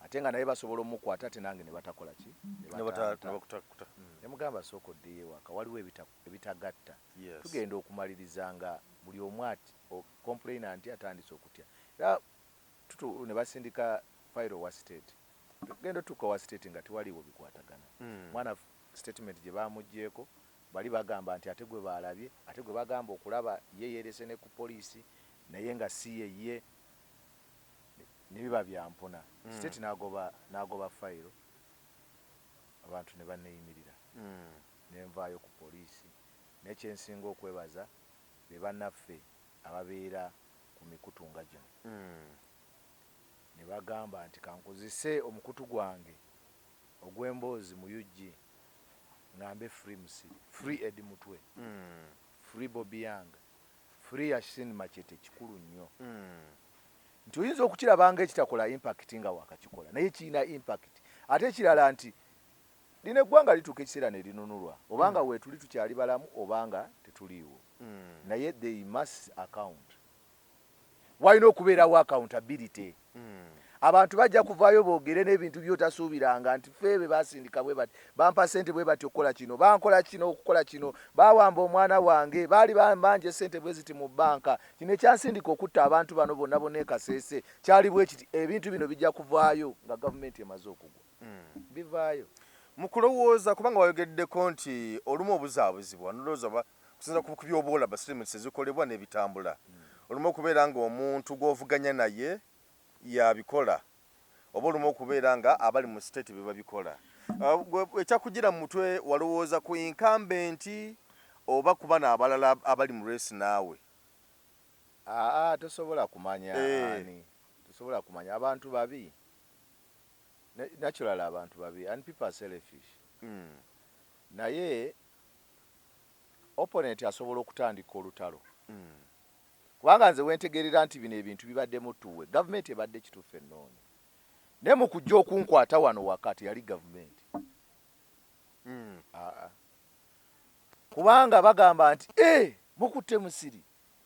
Ate nga naye basobola omukwata ate nange ne batakola ki? Ne batanta. Ne bakutakuta. Ne mugamba sooka oddeyo ewaka, waliwo ebitagatta. Tugenda okumaliriza nga buli omu ati complainant atandise okutya. Era ne basindika fayiro wa state. Tugenda otuuka wa state nga tewaliiwo bikwatagana. Mwana statement gye baamuggyeeko, bali bagamba nti ate gwe baalabye, ate gwe bagamba okulaba ye yeerese ne ku poliisi naye nga si ye ye, ne biba bya mpuna. State n'agoba fayiro, abantu ne banneeyimirira. Ne nvaayo ku poliisi. Naye kye nsinga okwebaza be bannaffe ababeera ku mikutu nga gino. Ne bagamba nti kankozese omukutu gwange ogw'emboozi mu UG ngambe free Musiri, free Eddie Mutwe, free Bobi Young, free Yasin Machete. Kikulu nnyo nti oyinza okukiraba nga ekitakola impact nga wakakikola, naye kirina impact. Ate ekirala nti lino eggwanga lituuka ekiseera ne linunulwa, obanga weetuli tukyali balamu obanga tetuliiwo, naye they must account. Walina okubeerawo accountability. Abantu bajja kuvaayo boogere n'ebintu by'otasuubiranga nti ffe be basindika bwe bati, bampa ssente bwe bati okukola kino, bankola kino okukola kino, bawamba omwana wange, baali bambanja essente bwe ziti mu bbanka, kino ekyansindika okutta abantu bano bonna bonna e Kasese kyali bwe kiti. Ebintu bino bijja kuvaayo nga gavumenti emaze okugwa. Bivaayo. Mu kulowooza, kubanga wayogeddeko nti olumu obuzaabuzibwa nolowooza oba kusinziira ku by'oba olaba statements ezikolebwa n'ebitambula, olumu okubeera ng'omuntu gw'ovuganya naye yabikola oba olumu okubeera nga abali mu state be babikola. Ekyakugira mu mutwe walowooza ku incumbent oba ku bano abalala abali mu race naawe? Aa, tosobola kumanya ani, tosobola kumanya. Abantu babi naturally, abantu babi and people are selfish. Naye opponent asobola okutandika olutalo, kubanga nze wentegeerera nti bino ebintu bibaddemu tuwe gavumenti ebadde kituufu ennoonya, naye mu kujja okunkwata wano waka teyali gavumenti. Aa, kubanga bagamba nti e mukutte Musiri,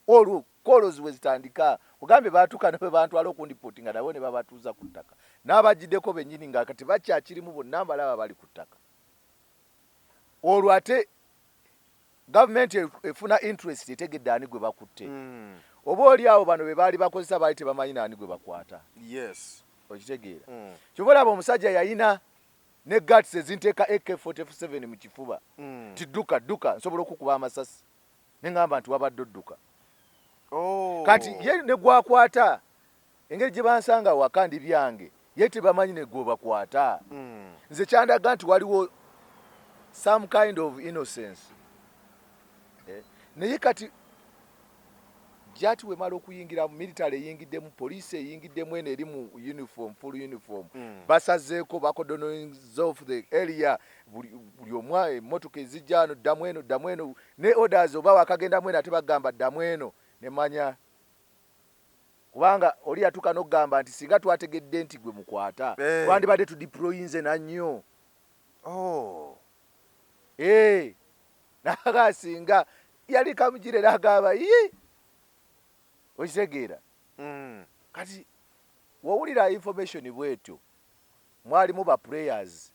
olwo kolozi we zitandika. Kugambye baatuuka ne bwe bantwala okundipoti nga nabo ne babatuuza ku ttaka n'abagiddeko bennyini nga kati bakyakirimu bonna mbalaba bali ku ttaka. Olwo ate gavumenti efuna interest, etegedde ani gwe bakutte. Oba oli awo bano be baali bakozesa baali tebamanyi naani gwe bakwata. Okitegeera? Kyova olaba omusajja yayina ne guts ezinteeka AK47 mu kifuba ti dduka dduka, nsobola okukuba amasasi, neŋŋamba nti wabadde odduka. Kati ye ne gwakwata engeri gye bansanga waka ndi byange, ye tebamanyi ne gwe bakwata. Nze kyandaga nti waliwo some kind of innocence. Naye kati jati wemala okuyingira mu military, eyingiddemu poliisi, eyingiddemu eno eri mu uniform, full uniform, basazeeko, bacordoning off the area, buli omu emmotoka ezijja ano, ddamu eno, ddamu eno, ne orders oba wakagenda mweno ate bagamba ddamu eno, nemanya Kubanga oli yatuuka n'okugamba nti singa twategedde nti gwe mukwata, twandibadde tudeployinze nannyo. Oh. Naga singa yali Kamugire n'agamba yi, okitegeera? Kati wowulira information bwetyo, mwalimu ba players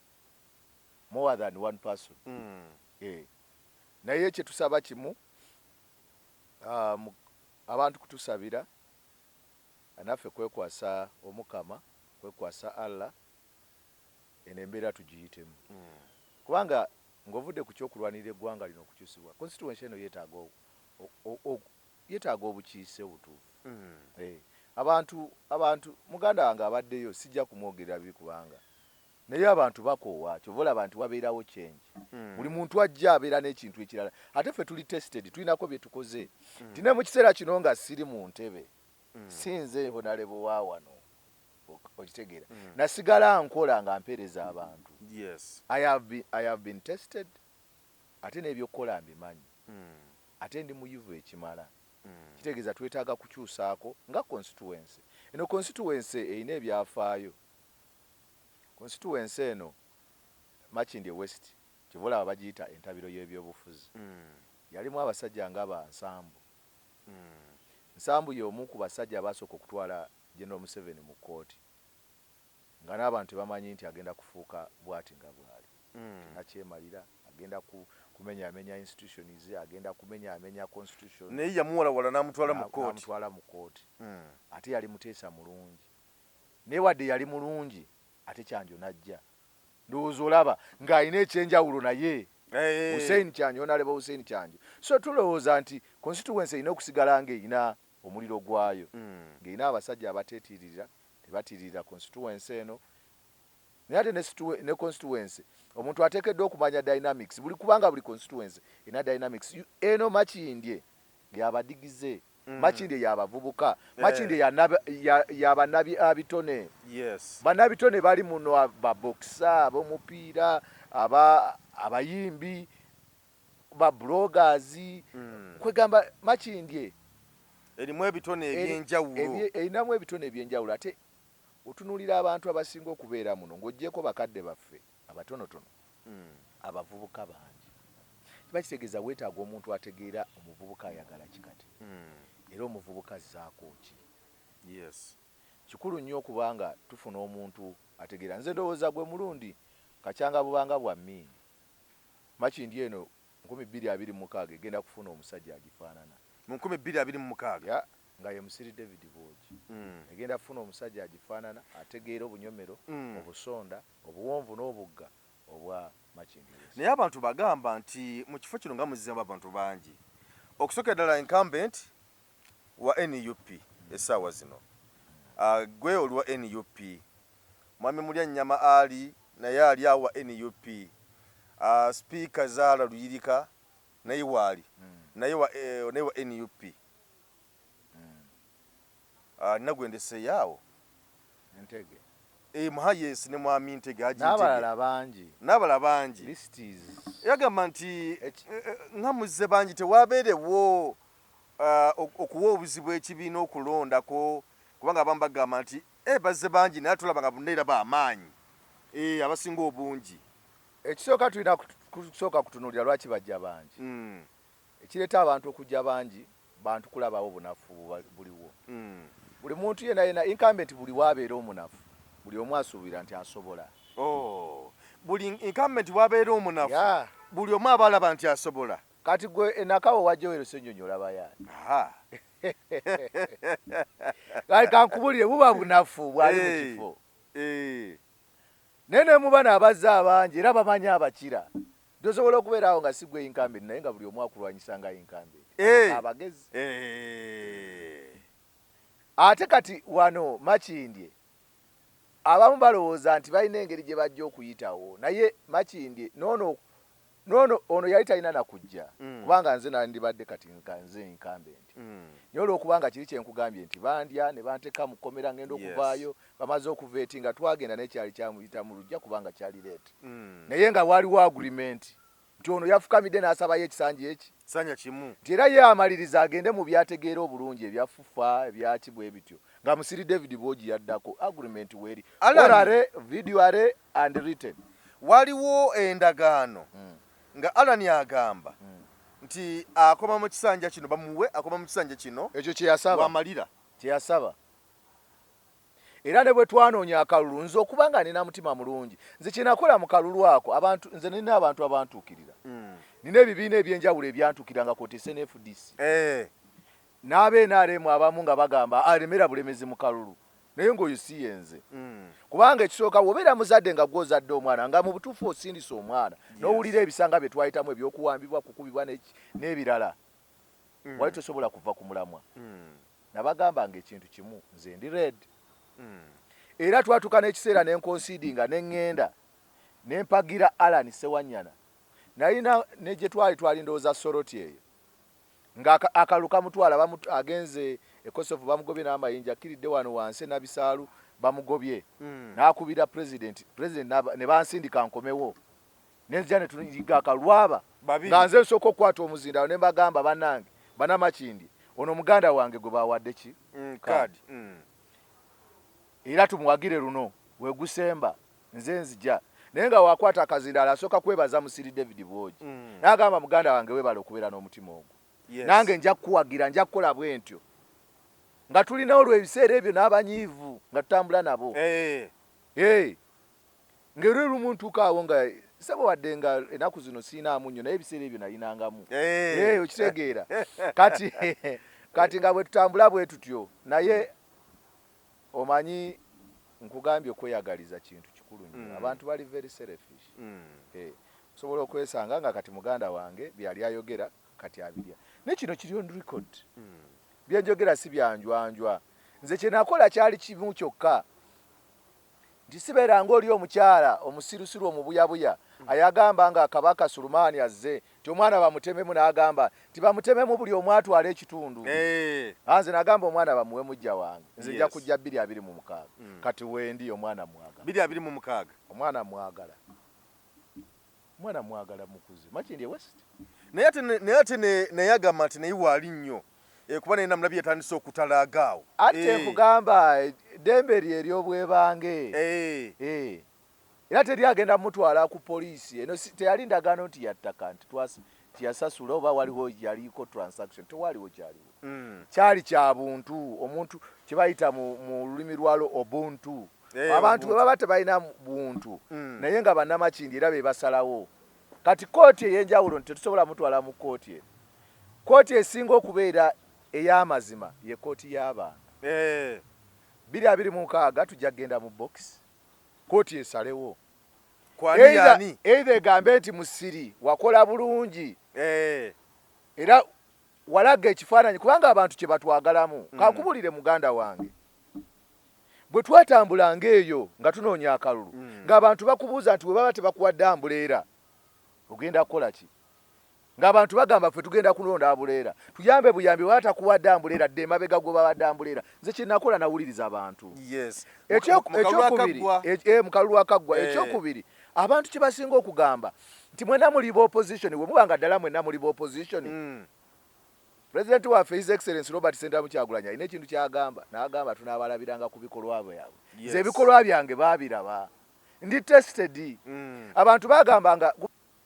more than one person. Naye kyetusaba kimu, abantu kutusabira naffe kwekwasa Omukama, kwekwasa Allah, eno embeera tugiyitemu. Kubanga ng'ovudde ku kyokulwanirira eggwanga lino okukyusibwa, constituency eno yeetaaga obukiise obutuufu. Abantu muganda wange abaddeyo sijja kumwogerera bibi, kubanga naye abantu bakoowa. Kyova olaba nti wabeerawo change. Buli muntu ajja abeera n'ekintu ekirala, ate ffe tuli tested, tulinako bye tukoze. Nti ne mu kiseera kino nga siri mu ntebe, si nze honorable wa wano, okitegeera? Nasigala nkola nga mpeereza abantu. I have been tested, ate n'ebyokukola mbimanyi, ate ndi muyivu ekimala. Kitegeeza twetaaga kukyusaako nga constituency eno. Constituency erina ebyafaayo. Constituency eno, Makindye West, kyova olaba bagiyita entabiro y'ebyobufuzi. Yalimu abasajja nga ba Nsambu. Nsambu y'omu ku basajja abasooka okutwala General Museveni mu kkooti, nga n'abantu tebamanyi nti agenda kufuuka bw'ati nga bw'ali. Nakyemalira agenda kumenyaamenya institutions, agenda kumenyaamenya constitution. Naye yamuwalawala n'amutwala mu kkooti. N'amutwala mu kkooti. Ate yali muteesa mulungi, naye wadde yali mulungi, ate Kyanjo n'ajja, ndowooza olaba ng'alina ekyenjawulo, naye Hussein Kyanjo, Honorable Hussein Kyanjo. So tulowooza nti constituency erina okusigala ng'erina omuliro gwayo, ng'erina abasajja abateetiirira, tebatiirira constituency eno. Naye ate ne constituency omuntu ateekeddwa okumanya dynamics buli, kubanga buli constituency erina dynamics. Eno Makindye yabadigize, Makindye yabavubuka, Makindye yabanabitone. Bannabitone bali muno, babokisa, ab'omupiira, abayimbi, ba bloggers. Kwegamba Makindye erimu ebitone ebyenjawulo. Erinamu ebitone ebyenjawulo. Ate otunuulira abantu abasinga okubeera muno, ng'oggyeko bakadde baffe abatonotono, abavubuka bangi. Kiba kitegeeza weetaaga omuntu ategeera omuvubuka ayagala kikati, era omuvubuka azzaako ki. Kikulu nnyo okubanga tufuna omuntu ategeera. Nze ndowooza gwe mulundi kacyanga bubanga bwa mmiini. Makindye eno 2026 egenda kufuna omusajja agifaanana. Mu 2026? Ya, nga ye Musiri David Bwogi. Egenda kufuna omusajja agifaanana, ategeera obunyomero, obusonda, obuwonvu n'obugga obwa Makindye West. Naye abantu bagamba nti mu kifo kino nga muzzeemu abantu bangi. Okusookera ddala, incumbent wa NUP essaawa zino, gwe oli wa NUP, Mwami Mulyannyama ali naye ali awo wa NUP, Sipiika Zaala Luyirika naye waali naye wa NUP. Nina gwe ndeseeyo awo? Ntege. Muha, yes, ne Mwami Ntege, Haji Ntege. N'abalala bangi. N'abalala bangi. List is Yagamba nti nga muzze bangi, tewabeerewo okuwa obuzibu ekibiina okulondako, kubanga abamu bagamba nti bazze bangi, naye tulaba nga bonna era bamaanyi abasinga obungi. Ekisooka, tulina kusooka kutunuulira lwaki bajja bangi. Ekireeta abantu okujja bangi, bantu kulabawo bunafu buliwo. Buli muntu yena yena incumbent buli wabeera omunafu, buli omu asuubira nti asobola. Oh, buli incumbent wabeera omunafu, buli omu aba alaba nti asobola. Kati gwe enakawo wa Joel Ssenyonyi olaba yaani? Kale kankubulire, buba bunafu bwali mu kifo. Naye ne muba n'abazze abangi, era bamanyi abakira. Tosobola okubeera awo nga si gwe incumbent, naye nga buli omu akulwanyisa nga incumbent. Abagezi. Ate kati wano Makindye abamu balowooza nti balina engeri gye bajja okuyitawo, naye Makindye noono noono ono yali talina nakujja, kubanga nze nandibadde kati nga nze incumbent. Naye olwokubanga kiri kyenkugambye nti bandya ne banteeka mu kkomera, ngenda okuvaayo bamaze okuva eti nga twagenda, naye kyali kyamuyita mu lujja kubanga kyali late. Naye nga waliwo agreement nti ono yafukamidde n'asabayo ekisanja eki Sanya kimu. Nti era ye amaliriza agende mu byategeera obulungi, ebya FUFA, ebyaki bwe bityo. Nga Musiri David Bwogi yaddako, agreement weeri. Alan. Orally, visually and written. Waliwo endagaano nga Alan agamba nti akoma mu kisanja kino, bamuwe akoma mu kisanja kino. Ekyo kyeyasaba. Wamalira. Kyeyasaba. Era ne bwe twanoonya akalulu, nze okuba nga nina mutima mulungi, nze kyenakola mu kalulu ako, abantu, nze nina abantu abantuukirira, nina ebibiina ebyenjawulo ebyantuukira nga kwotese ne FDC n'aba NRM abamu nga bagamba alemera bulemezi mu kalulu, naye ng'oyo si yenze. Kubanga ekisooka, bw'obeera muzadde nga gw'ozadde omwana, nga mu butuufu osindisa omwana, n'owulira ebisanga bye twayitamu eby'okuwambibwa, kukubibwa n'ebirala, wali tosobola kuva ku mulamwa. Nabagamba nga ekintu kimu, nze ndi ready. Era twatuuka n'ekiseera ne nconcedinga ne ŋŋenda ne mpagira Alan Sewanyana. Nalina ne gye twali ndowooza Soroti eyo nga akalulu kamutwala, agenze e Kosovo, bamugobye n'amayinja, akkiridde wano wansi e Nabisaalu bamugobye. N'akubira president, president ne bansindika nkomewo, nenzija ne tuyiga akalwaba Babiri. Nga nze nsooka okukwata omuzindalo ne mbagamba, bannange Bannamakindi, ono muganda wange gwe bawadde ki Card. Era tumuwagire luno wegusemba, nze nzija. Naye nga wakwata akazindaalo asooka kwebaza Musiri David Bwogi, n'agamba, muganda wange weebale okubeera n'omutima ogwo. Nange nja kukuwagira, nja kukola bwe ntyo. Nga tulina olwo ebiseera ebyo n'abanyiivu nga tutambula nabo. Hey. Ng'era olumu ntuuka awo nga sebo, wadde nga ennaku zino siinaamu nnyo, naye ebiseera ebyo nalinangamu. Okitegeera? Kati nga bwe tutambula bwe tutyo, naye omanyi nkugambye, okweyagaliza kintu kikulu nnyo. Abantu bali very selfish. Osobola okwesanga nga kati muganda wange byali ayogera kati abirya, naye kino kiri on record. Byenjogera si byanjwanjwa. Nze kyenakola kyali kimu kyokka, nti sibeera ng'oli omukyala omusirusiru omubuyabuya ayagamba nga Kabaka Sulumaani azze nti omwana bamutememu, n'agamba nti bamutememu buli omu atwale ekitundu. Nze nagamba omwana bamuwe mujja wange, nze nja kujja 2026. Kati wendi omwana mwagala. 2026. Omwana mwagala, omwana mwagala, mukuze Makindye West. Naye ate naye agamba nti naye waali nnyo, kuba naye namulabye yatandise okutalaaga awo. Ate nkugamba, eddembe lye ery'obwebange. Era teri agenda mutwala ku poliisi. Eno teyali ndagaano nti yattaka, nti tiyasasula oba waliwo yaliko transaction, tewaliwo kyaliwo. Kyali kya buntu, omuntu kye bayita mu lulimi lwalo obuntu. Abantu bwe Obuntu. baba tebalina buntu, naye nga Bannamakindi era be basalawo. Kati kooti ey'enjawulo nti tetusobola mutwala mu kooti eno. Kooti esinga okubeera ey'amazima ye kooti y'abantu. 2026 tujja kugenda mu box, kooti esalewo. Kwani yani Either egambe nti Musiri wakola bulungi era walaga ekifaananyi, kubanga abantu kye batwagalamu. Kankubulire muganda wange, bwe twatambulanga eyo nga tunoonya akalulu, ng'abantu bakubuuza nti bwe baba tebakuwadde umbrella ogenda kukola ki? Ng'abantu bagamba ffe tugenda kulonda umbrella, tuyambe buyambi, bwe batakuwadde umbrella dde emabega gwe babadde umbrella. Nze kye nakola, nawuliriza abantu. Mu kalulu Ekyokubiri, akaggwa. Mu kalulu akaggwa. Ekyokubiri, abantu kye basinga okugamba nti mwenna muli ba opposition, bwe muba nga ddala mwenna muli ba opposition, President waffe His Excellence Robert Ssentamu Kyagulanyi alina ekintu kyagamba, n'agamba tunaabalabiranga ku bikolwa byabwe. Nze ebikolwa byange baabiraba, ndi tested. Abantu bagambanga,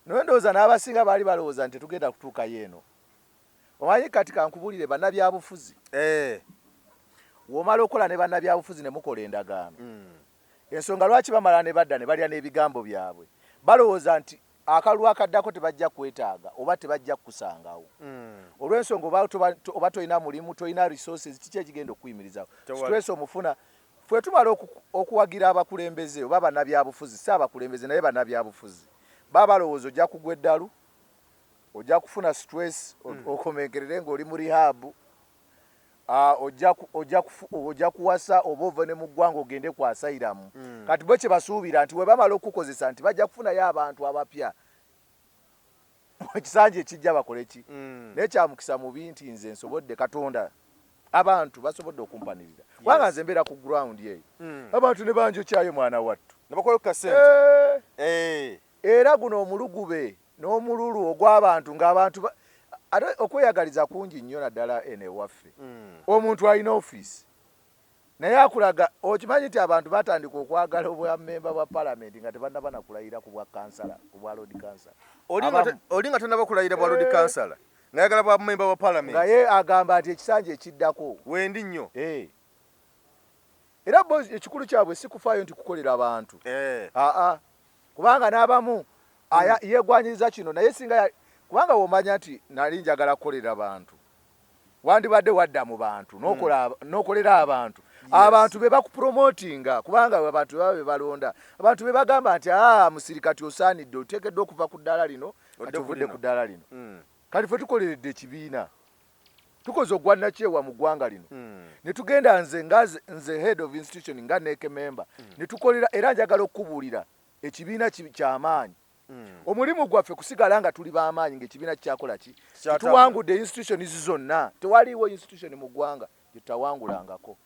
naye ndowooza n'abasinga baali balowooza nti tetugenda kutuukayo eno. Omanyi kati kankubulire, bannabyabufuzi, w'omala okukola ne bannabyabufuzi ne mukola endagaano, ensonga lwaki bamala ne badda ne balya n'ebigambo byabwe, balowooza nti akalulu akaddako tebajja kwetaaga oba tebajja kukusangawo, olw'ensonga oba tolina mulimu, tolina resources, kiki ekigenda okukuyimirizawo? Tewali. Stress omufuna. Ffe tumala okuwagira abakulembeze oba bannabyabufuzi, si abakulembeze naye bannabyabufuzi, baba balowooza ojja kugwa eddalu, ojja kufuna stress, okomenkerere ng'oli mu rehab, ojja kuwasa oba ove ne mu ggwanga ogende ku asylum. Kati bwe kye basuubira nti we bamala okukozesa nti bajja kufunayo abantu abapya ekisanja ekijja bakole ki? Naye kyamukisa mubi nti nze nsobodde, Katonda, abantu basobodde okumpanirira, kubanga nze mbeera ku ground eyo, abantu ne banjokyayo mwana wattu. Ne bakola ku kasente. Era guno omulugube n'omululu ogw'abantu, ng'abantu ate okweyagaliza kungi nnyo, naddala eno ewaffe. Omuntu alina ofiisi. Naye akulaga okimanyi nti abantu batandika okwagala obwa memba bwa palamenti nga tebannaba na kulayira ku bwa kansala, ku bwa lord kansala. Oli nga tannaba kulayira bwa lord kansala ng'ayagala bwa memba wa palamenti, nga ye agamba nti ekisanja ekiddako wendi nnyo. Era bo ekikulu kyabwe si kufaayo nti kukolera abantu. Aa, kubanga n'abamu yeegwanyiriza kino, naye singa kubanga womanya nti nali njagala kukolera bantu, wandibadde wadda mu bantu n'okolera abantu. Abantu be bakupromotinga, kubanga abantu baba be balonda, abantu be bagamba nti aa Musiri kati osaanidde, oteekeddwa okuva ku ddaala lino kati ovudde ku ddaala lino. Kati ffe tukoleredde ekibiina, tukoze ogwannakyewa mu ggwanga lino, ne tugenda nze nga nze head of institution nga NEC member, ne tukolera. Era njagala okukubuulira ekibiina kyamaanyi. Omulimu gwaffe kusigala nga tuli b'amaanyi ng'ekibiina kikyakola ki, tuwangudde institutions zonna. Tewaliiwo institution mu ggwanga gye tutawangulangako.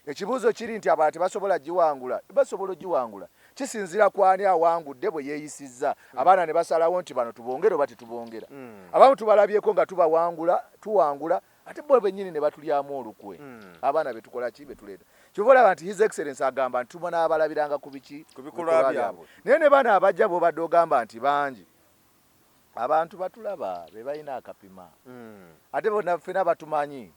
Ekibuuzo kiri nti abalala tebasobola giwangula? Basobola ogiwangula, kisinziira ku ani awangudde bwe yeeyisizza. Abaana ne basalawo nti bano tubongere oba tetubongera. Abamu tubalabyeko nga tubawangula, tuwangula, ate bo bennyini ne batulyamu olukwe. Abaana betukola ki, betuleeta. Kyova olaba nti His Excellence agamba nti tubonaabalabiranga ku biki, ku bikolwa byabwe. Naye ne bano abajja bw'obadde ogamba nti bangi, abantu batulaba be balina akapima, ate bonna ffena batumanyi,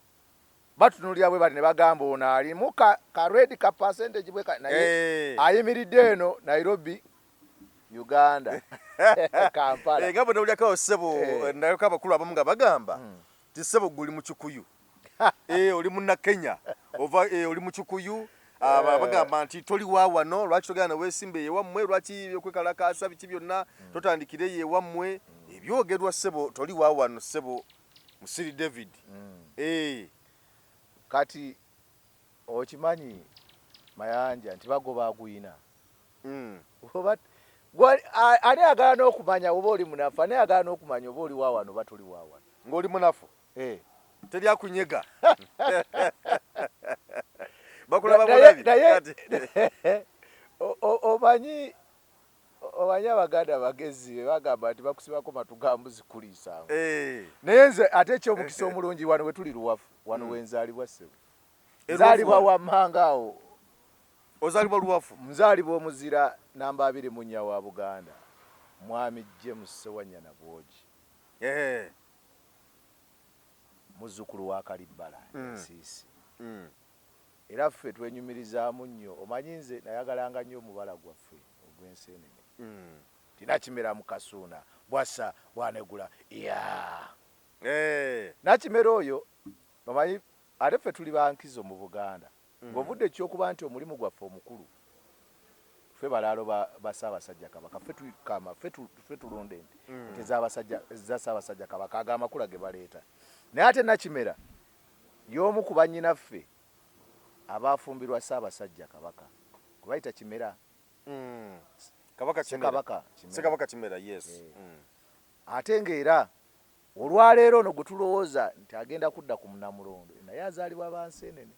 batunulira bwe bati ne bagamba ono alimu ka red ka percentage bwe naye ayimiridde eno Nairobi, Uganda, Kampala. Nga bwe nawulyako ssebo, naleko abakulu abamu nga bagamba ti ssebo gwe oli mu Kikuyu, oli Munnakenya, ova oli mu Kikuyu. Bagamba nti toli wa wano, lwaki togenda neweesimba ewammwe, lwaki okwekalakaasa biki byonna totandikire eyo ewammwe? Ebyogerwa ssebo, toli wa wano ssebo Musiri David. Kati okimanyi Mayanja nti bagoba agwina. Ani ayagala n'okumanya oba oli munafu? Ani ayagala n'okumanya oba oli wa wano oba toli wa wano? Ng'oli munafu teri akunyega, bakulaba bulabi. Naye omanyi omanyi abaganda bagezi be bagamba nti bakusibako matu ga mbuzi kuliisango. Naye nze ate ekyomukisa omulungi, wano we tuli Luwafu wano wenzaalibwa ssebo. Nzaalibwa wammanga awo. Ozaalibwa Luwafu? Nzaalibwa omuzira namba 24 wa Buganda, Mwami James Sewanyana Bwogi, muzzukulu wa Kalibbala Nsiisi. Era ffe twenyumirizaamu nnyo. Omanyi nze nayagalanga nnyo omubala gwaffe ogw'enseenene, tinakimera mu Kasuuna bwassa bwanegula ya nakimera oyo. Omanyi ate ffe tuli bankizo mu Buganda, ng'ovudde ekyokuba nti omulimu gwaffe omukulu ffe balaalo ba Ssaabasajja Kabaka, ffe tukama, ffe tulunda ente, ente za Ssaabasajja Kabaka, ago amakula ge baleeta. Naye ate nakimera y'omu ku bannyinaffe abaafumbirwa Ssaabasajja Kabaka gwe bayita Kimera. Kabaka Kimera. Ssekabaka Kimera. Ssekabaka Kimera, yes. Ate ng'era olwaleero ono gwe tulowooza nti agenda kudda ku Munamulondo naye azaalibwa Banseenene,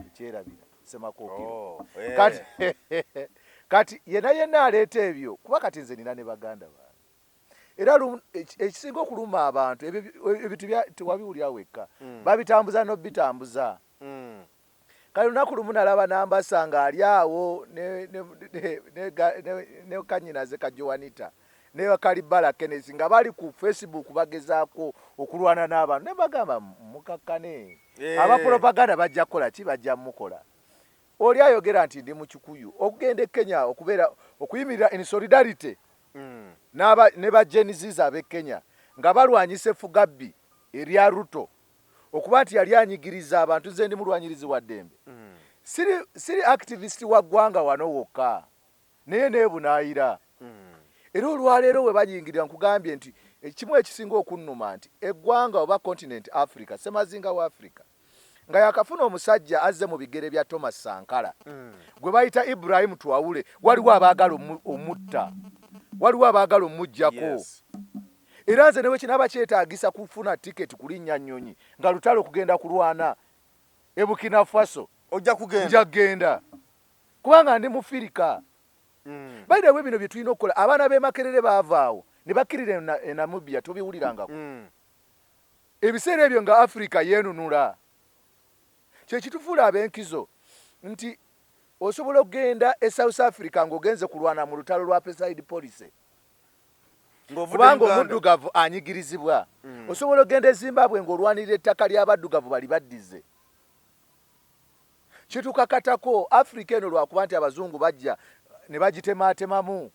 ekyerabira Ssemakookiro. Oh. Kati yenna yenna aleeta ebyo, kuba kati nze nina ne baganda bange. Era ekisinga okuluma abantu, ebyo ebintu tewabiwulira wekka, babitambuza n'obitambuza. Kale lunaku lumu nalaba Nambasa ng'ali awo ne kanyinaze ka Joanita ne Kalibala Kenneth nga bali ku Facebook bagezaako okulwana n'abantu, ne bagamba mukakkane. Abapropaganda bajja kukola ki, bajja mukola. Oli ayogera nti ndi mu Kikuyu okugenda e Kenya okubeera okuyimirira in solidarity ne ba Gen Zs ab'e Kenya nga balwanyisa effugabbi erya Ruto, okuba nti yali anyigiriza abantu. Nze ndi mulwanyirizi wa ddembe, siri activist wa ggwanga wano wokka, naye neebunaayira. Era olwaleero we banyingirira, nkugambye nti ekimu ekisinga okunnuma nti eggwanga oba continent Africa, semazinga wa Africa, nga yakafuna omusajja azze mu bigere bya Thomas Sankara gwe bayita Ibrahim Traore, waliwo abaagala omutta, waliwo abaagala omuggyako. Era nze newe kinaaba kyetaagisa kufuna tiketi kulinnya nnyonyi nga lutalo okugenda kulwana e Burkina Faso, ojja kugenda. Nja kugenda, kubanga ndi Mufirika. By the way, bino bye tulina okukola, abaana b'e Makerere baavaawo ne bakkirira e Namibia, tobiwulirangako? Ebiseera ebyo nga Afirika yeenunula. Kyekitufuula ab'enkizo nti osobola okugenda e South Africa ng'ogenze kulwana mu lutalo lwa apartheid policy kubanga omuddugavu anyigirizibwa. Osobola okugenda e Zimbabwe ng'olwanirira ettaka ly'abaddugavu bali baddize. Kitukakatako Africa eno lwakuba nti abazungu bajja ne bagitemaatemamu,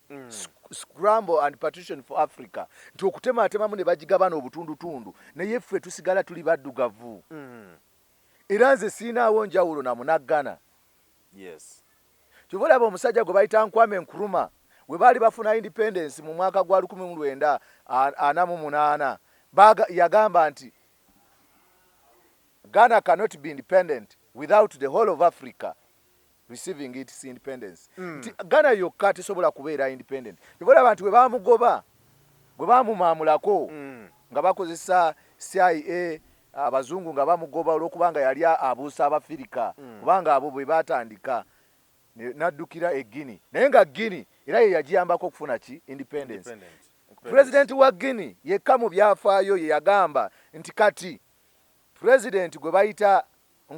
scramble and partition for Africa, nti okutemaatemamu ne bagigabana obutundutundu, naye ffe tusigala tuli baddugavu. Era nze siinaawo njawulo na munaggana. Kyova olaba omusajja gwe bayita Kwame Nkrumah, we baali bafuna independence mu mwaka gwa 1948, yagamba nti Ghana cannot be independent without the whole of Africa receiving its independence. Nti Ghana yokka tesobola kubeera independent. Kyova olaba nti bwe bamugoba, bwe bamumaamulako nga bakozesa CIA, abazungu nga bamugoba olw'okubanga yali abuusa Abafirika, kubanga abo bwe batandika, n'addukira e Guinea, naye nga Guinea era ye yagiyambako okufuna ki independence. Pulezidenti wa Guinea yekka mu byafaayo ye yagamba nti kati pulezidenti gwe bayita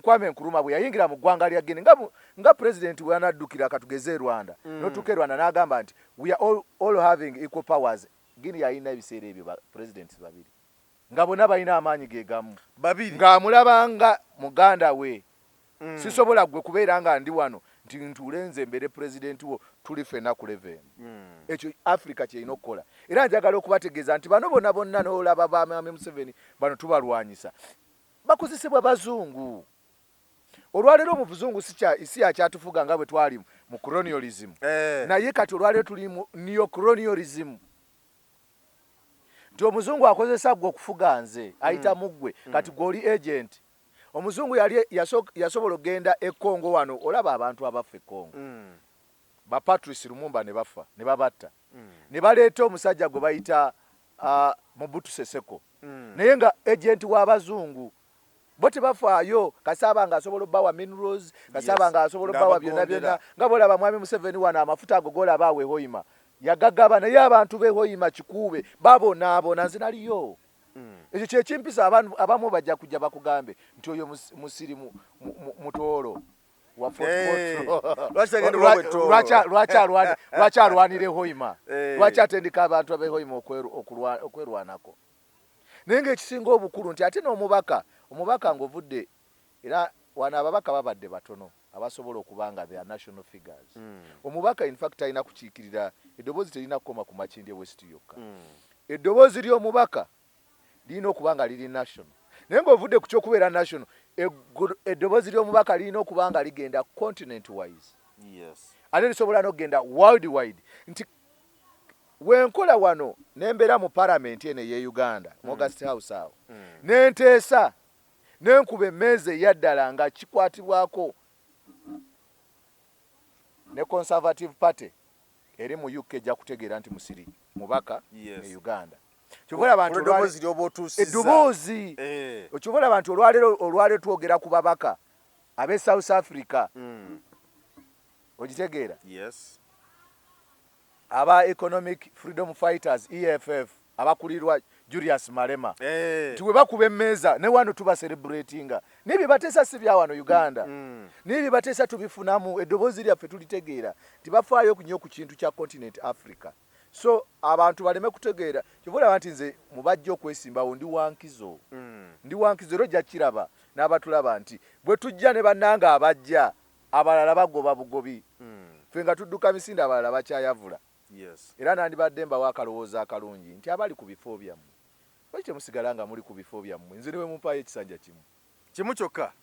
Kwame Nkrumah bwe yayingira mu ggwanga lya Guinea nga pulezidenti bwe yanaddukira katugeze e Rwanda, n'otuuka e Rwanda n'agamba nti we are all having equal powers. Guinea yalina ebiseera ebyo ba presidents babiri nga bonna balina amaanyi ge gamu. Babiri. Ng'amulabanga muganda we. Sisobola gwe kubeera nga ndi wano nti ntuule nze mbeere pulezidenti wo, tuli ffenna ku level emu. Ekyo Africa kyerina okukola. Era njagala okubategeeza nti bano bonna bonna n'olaba ba Mwami Museveni bano tubalwanyisa, bakozesebwa bazungu. Olwaleero omuzungu si yakyatufuga nga bwe twali mu colonialism. Naye kati olwaleero tuli mu neocolonialism, nti omuzungu akozesa gwe okufuga nze, ayita mu ggwe. Kati gwe oli agent. Omuzungu yali yasobola okugenda e Congo wano, olaba abantu abaffe e Congo, ba Patrice Lumumba ne bafa ne babatta, ne baleeta omusajja gwe bayita Mobutu Seseko, naye nga agent w'abazungu. Bo tebafaayo kasaaba nga asobola obbawa minerals, kasaaba nga asobola obbawa byonna byonna, nga bwolaba Mwami Museveni wano amafuta ago golaba awo e Hoima yagagaba, naye abantu b'e Hoima Kikuube babonaabona. Nze naliyo. Ekyo kyekimpisa. Abamu bajja kujja bakugambe nti oyo musiri mutoolo wa Fort Portal, lwaki alwanira Hoima, lwaki atendeka abantu ab'e Hoima okwerwanako? Naye ngaekisinga obukulu nti ate n'omubaka, omubaka ng'ovudde era wano, ababaka babadde batono abasobola okuba nga they are national figures. Omubaka in fact alina kukiikirira, eddoboozi terina kukoma ku Makindye West yokka. Eddoboozi ly'omubaka lirina okuba nga liri national, naye ng'ovudde ku kyokubeera national, eddoboozi ly'omubaka lirina okuba nga ligenda continent wise, ate lisobola n'okugenda world wide, nti wenkola wano nembeera mu palamenti eno ey'e Uganda, mu August House awo, nenteesa nenkuba emmeeza eyaddala nga kikwatibwako ne Conservative Party eri mu UK, ejja kutegeera nti Musiri mubaka e Uganda. Kyova olaba nti eddoboozi, kyova olaba nti olwaleero twogera ku babaka ab'e South Africa, ogitegeera, aba Economic Freedom Fighters, EFF, abakulirwa Julius Malema, nti bwe bakuba emmeeza ne wano tuba celebratinga, naye bye bateesa si bya wano Uganda, naye bye bateesa tubifunamu, eddoboozi lyaffe tulitegeera nti bafaayo nnyo ku kintu kya continent Africa. So abantu baleme kutegeera. Kyova olaba nti nze mubajja okwesimbawo ndi wankizo, ndi wankizo, era ojja kiraba n'abatulaba nti bwe tujja ne bannanga abajja abalala bagoba bugobi, ffe nga tudduka misinde, abalala bakyayavula. Era nandibadde mbawo akalowoozo akalungi nti abali ku bifo byammwe, lwaki temusigala nga muli ku bifo byammwe? Nze ne bwe mumpaayo ekisanja kimu kimu kyokka,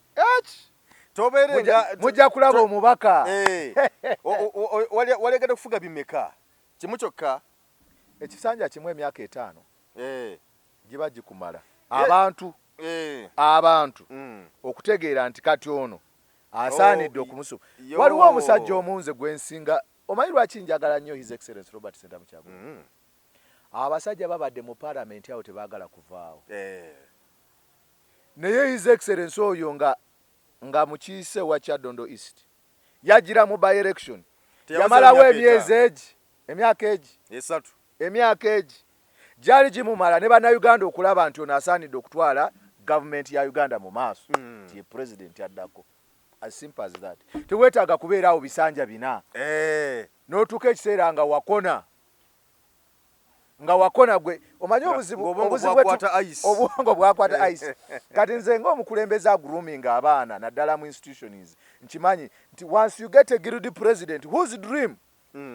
mujja kulaba omubaka. Walegadde kufuga bimeka? Kimu kyokka? Ekisanja kimu emyaka 5 giba gikumala abantu abantu okutegeera nti kati ono asaanidde okumusuba. Waliwo omusajja omunze gwensinga, omanyi lwaki njagala nnyo His Excellence Robert Ssentamu Kyagulanyi? Abasajja babadde mu palamenti awo tebaagala kuvaawo, naye His Excellence oyo nga mukiise wa Kyadondo East yagira mu by election, yamalawo emyezi egi, emyaka egi 3. Emyaka egi gyali gimumala ne Bannayuganda okulaba nti ono asaanidde okutwala. Gavumenti ya Uganda mu maaso nti ye president addako, as simple as that. Teweetaaga kubeera awo bisanja 4 n'otuuka ekiseera nga wakona, nga wakona gwe omanyi obuzibu, Ng'obwongo obuzibu bwakwata ice. Obwongo bwakwata ice. Kati nze ng'omukulembeze agrooming abaana naddala mu institutions, nkimanyi nti once you get a guild president whose dream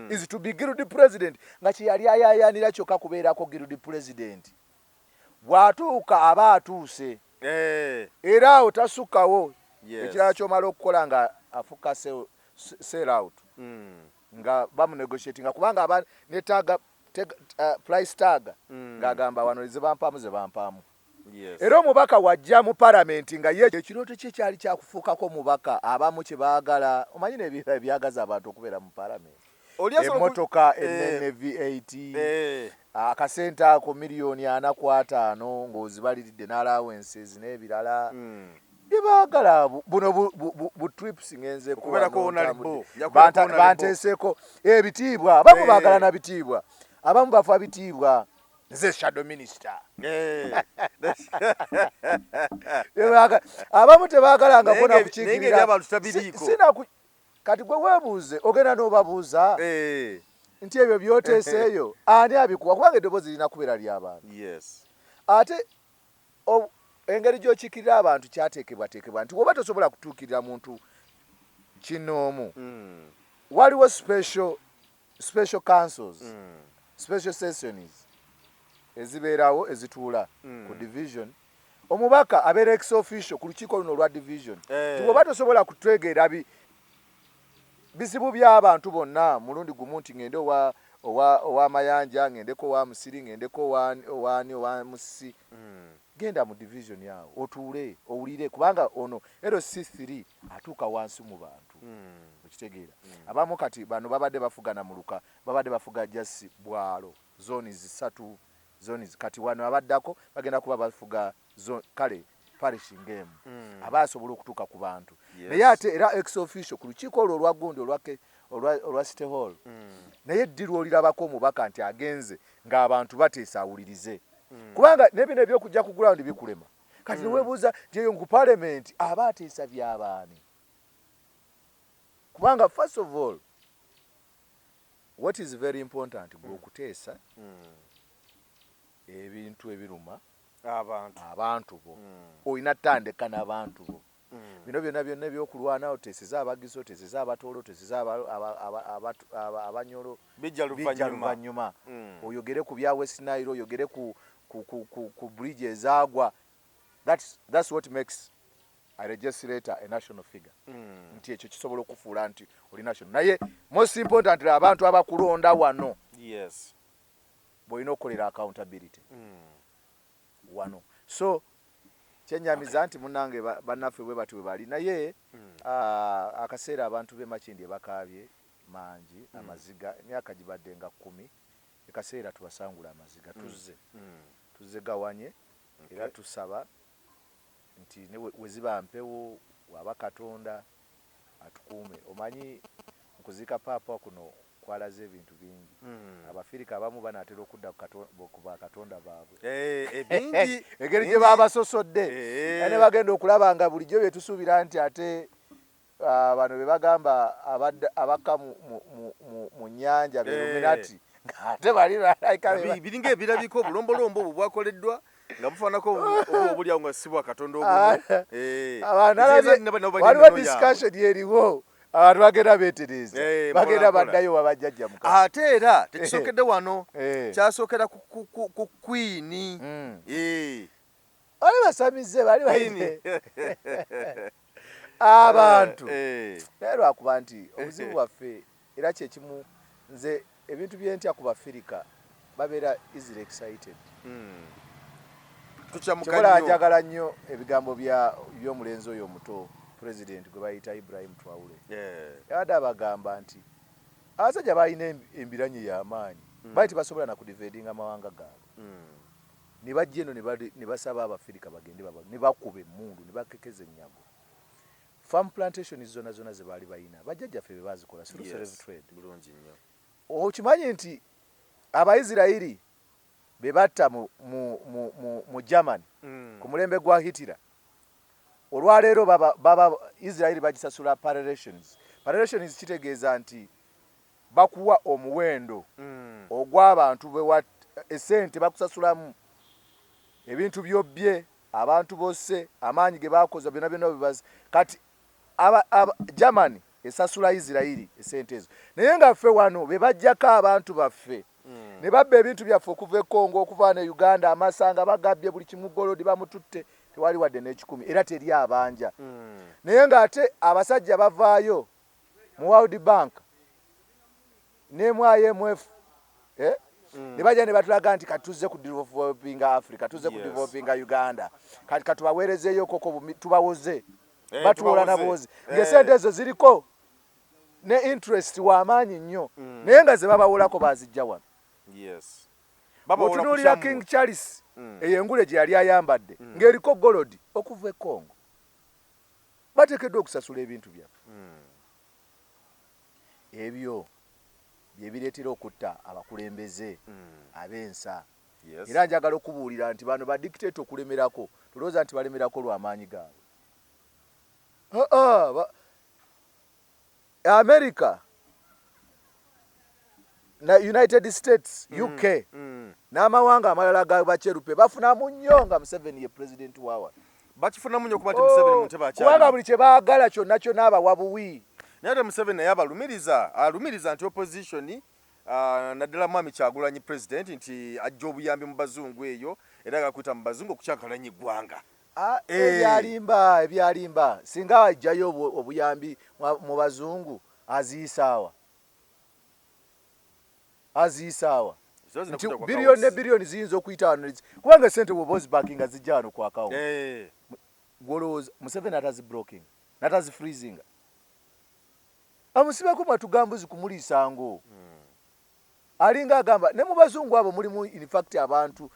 is to be guild president, nga kyeyali ayayanira kyokka kubeerako guild president, bw'atuuka aba atuuse era awo tasukkawo. Ekirala ky'omala okukola nga afuuka sell out, nga bamunegotiatinga kubanga aba netaaga price tag, ng'agamba wano zebampaamu zebampaamu. Era omubaka wajja mu palamenti nga ye ekirooto kye kyali kyakufuukako mubaka, abamu kye baagala, omanyi n'ebirala ebyagaza abantu okubeera mu palamenti, Oli asobola emmotoka ennene V8, akasente ako 45 miliyoni ng'ozibaliridde n'allowances n'ebirala byebaagala, buno bu trips ngenzeeko Okubeerako wano, honorable. ntambudde. Nja kubeerako honorable. Banteeseeko ebitiibwa, abamu baagala na bitiibwa, abamu bafa bitiibwa, nze shadow minister. Abamu tebaagala nga Naye kona naye kukiikirira. ng'ebyabantu tabiriiko. Kati gwe weebuuze, ogenda n'obabuuza nti ebyo byoteeseeyo ani abikuwa? Kubanga eddoboozi lirina kubeera ly'abantu. Ate engeri gy'okiikirira abantu kyateekebwateekebwa nti woba tosobola kutuukirira muntu kinoomu, waliwo special councils, special sessions ezibeerawo ezituula ku division. Omubaka abeera ex officio ku lukiiko luno olwa division. Ti woba tosobola kutegeera bizibu by'abantu bonna mulundi gumu, nti ngende owa Mayanja, ngendeko owa Musiri, ngendeko owaani, owa Musisi, genda mu division awo otuule owulire, kubanga ono LC3 atuuka wansi mu bantu. Okitegeera? Abamu kati bano babadde bafugana muluka, babadde bafuga just bwalo, zones 3, zones. Kati wano abaddako bagenda kuba bafuga kale parish ng'emu, aba asobola okutuuka ku bantu. Naye ate era ex officio ku lukiiko olwo olwa gundi olwa city hall. Naye ddi lw'olirabako omubaka nti agenze ng'abantu bateesa awulirize? Kubanga nebino ebyokujja ku ground bikulema. Kati neweebuuza nti eyo ku parliament aba ateesa byabaani? Kubanga first of all, what is very important gwe okuteesa ebintu ebiruma abantu, abantu bo. Olina tandika n'abantu bo. Bino byonna byonna ebyokulwana, oteeseza Abagiso, oteeseza Abatoolo, oteeseza Abanyolo, bijja bijja luvannyuma. Luvannyuma. Oyogere ku bya West Nile, oyogere ku bridge ezaagwa. That's what makes a legislator a national figure, nti ekyo kisobola okufuula nti oli national. Naye most important, abantu abakulonda wano bw'olina okukolera accountability wano. So kyenyamiza nti munange bannaffe bwe bati bwe bali, naye akaseera abantu b'e Makindye bakaabye mangi amaziga, emyaka gibadde nga 10. Ekaseera tubasangula amaziga, tuzze tuzze gawanye. Era tusaba nti ne we ziba mpewo, waba Katonda atukuume. Omanyi mukuziika paapa kuno kwalaze ebintu bingi. Abafirika abamu banaatera okudda ku bakatonda baabwe. Bingi. Engeri gye babasosodde, era ne bagenda okulaba nga bulijjo bye tusuubira nti ate bano be bagamba abakka mu nnyanja be Illuminati, ng'ate bali balayika be Biringa ebirabika obulombolombo obwo bwakoleddwa nga bufaanako obu obuli awo nga si bwa Katonda obumu. Abantu Ekitegeeza nalabye nti nabo balina waliwo ennono yaabwe. Discussion eriwo, abantu bagenda beetereeza, bagenda mpola mpola. Baddayo wabajjajja mukama. Ate era tekisookedde wano, kyasookera ku Queen. Bali basamize bali Queen. Bayite abantu. Naye lwakuba nti obuzibu bwaffe era kyekimu, nze ebintu byentya ku Bafirika, babeera easily excited. Tukyamuka Kyobola nnyo. Njagala nnyo ebigambo by'omulenzi oyo omuto president gwe bayita Ibrahim Traore. Yabadde abagamba nti abasajja balina embiranye y'amaanyi, baali tebasobola na kudefendinga amawanga gaabwe, ne bajja eno ne basaba Abafirika bagende ne bakuba emmundu ne bakekeza ennyago. Farm plantation zonna zonna ze baali balina, bajjajjaffe be bazikola through slave trade. Bulungi nnyo. Okimanyi nti Abaisirairi Be batta mu Germany ku mulembe gwa Hitler, olwaleero baba Israeli bagisasula reparations. Reparations kitegeeza nti bakuwa omuwendo ogw'abantu bewa esente, bakusasulamu ebintu byobbye, abantu bosse, amaanyi ge bakoza, byonna byonna bibazi. Kati Germany esasula Isirairi esente ezo, naye nga ffe wano be bajjako abantu baffe ne babba ebintu byaffe okuva e Congo, okuva ne Uganda, amasanga bagabbye, buli kimu, gold bamututte, tewali wadde n'ekikumi, era teri abanja. Naye ng'ate abasajja bavaayo mu World Bank ne mu IMF, eh? Ne bajja ne batulaga nti kati tuzze ku developinga Africa, tuzze ku developinga Uganda, kati katubaweerezeeyo koko tubawoze. Batuwola na buwozi, ng'esente ezo ziriko ne interest w'amaanyi nnyo, naye nga ze babawolako bazijja wano. Otunuulira King Charles, eyo engule gye yali ayambadde ng'eriko gold okuva e Congo. Bateekeddwa okusasula ebintu byaffe. Ebyo bye bireetera okutta abakulembeze ab'ensa. Era njagala okubuulira nti bano ba dictator okulemerako, tolowooza nti balemerako lw'amaanyi gaabwe. America na United States, UK n'amawanga amalala ga bakyerupe bafunamu nnyo nga Museveni ye president waawa. Bakifunamu nnyo kuba nti Museveni mu ntebe akyali. Kubanga buli kye baagala kyonna kyonna abawa buwi. Naye ate Museveni naye abalumiriza, alumiriza nti opposition, naddala Mwami Kyagulanyi president, nti ajja obuyambi mu bazungu eyo, era agakuyita mu bazungu okukyankalanya eggwanga. Ebyalimba, ebyalimba. Singa ajjayo obuyambi mu bazungu, aziyisaawa, aziyisaawa nti biliyoni ne biliyoni ziyinza okuyita wano, kubanga sente bwoba ozibakinga zijja wano ku akawunti. Gwolowooza Museveni ataziblocking natazifreezinga, amusibako matugambuzi kumuliisango? Alinga agamba ne mu bazungu abo mulimu in fact abantu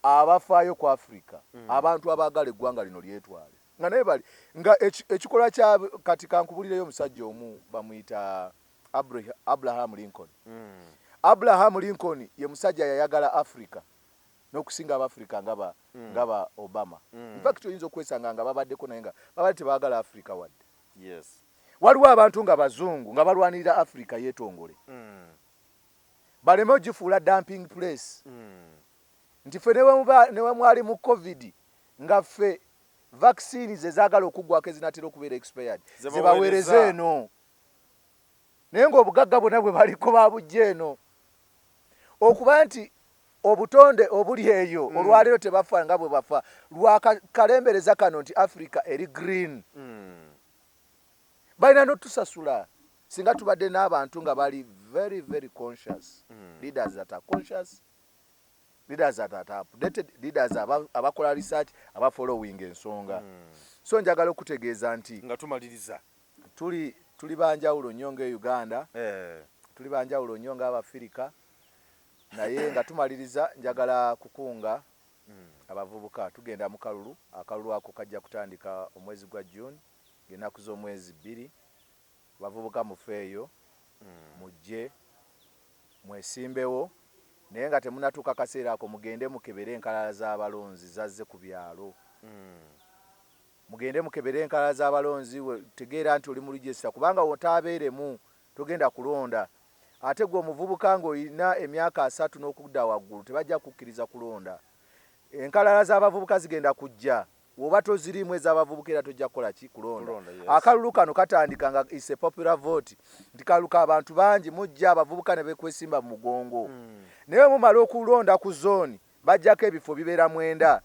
abafaayo ku Africa, abantu abaagala eggwanga lino lyetwale, nga naye bali nga ekikolwa kya kati. Kankubulireyo omusajja omu bamuyita Abraham Lincoln. Abraham Lincoln ye musajja yayagala Africa n'okusinga Abafrika nga ba Obama. In fact oyinza okwesanga nga babaddeko, naye nga babadde tebaagala Africa wadde. Waliwo abantu nga bazungu nga balwanirira Africa yeetongole, baleme ogifuula dumping place, nti ffe ne mwali mu COVID, nga ffe vaccine ze zaagala okuggwako, ezinatera okubeera expired, zebaweereza eno, naye ng'obugagga bwonna bwe baliko babujja eno, okuba nti obutonde obuli eyo olwaleero tebafa nga bwe bafa lwakalembereza kano nti Africa eri green. Balina notusasula singa tubadde n'abantu nga bali very very conscious, leaders that are conscious, leaders that are updated, leaders abakola research, abafollowing ensonga. So njagala okutegeeza nti nga tumaliriza, tuli banjawulo nnyo nga Uganda, tuli banjawulo nnyo ng'Abafirika. Naye nga tumaliriza, njagala kukunga abavubuka. Tugenda mu kalulu. Akalulu ako kajja kutandika omwezi gwa June, ng'ennaku z'omwezi 2. Abavubuka mufeeyo, mujje mwesimbewo, naye nga temunatuuka kaseera ako, mugende mukebere enkalala z'abalonzi zazze ku byalo. Mugende mukebere enkalala z'abalonzi, tegeera nti oli mu register, kubanga wotaabeeremu togenda kulonda. Ate gwe omuvubuka ng'olina emyaka 30 n'okudda waggulu, tebajja kukkiriza kulonda. Enkalala z'abavubuka zigenda kujja, woba toziriimu ez'abavubuka era tojja kukola ki? Kulonda. Akalulu kano katandika nga is a popular vote, nti kalulu ka abantu bangi, mujja abavubuka ne bekwesimba mu mugongo. Naye mumala okulonda ku zooni, bajjako ebifo bibeera 9.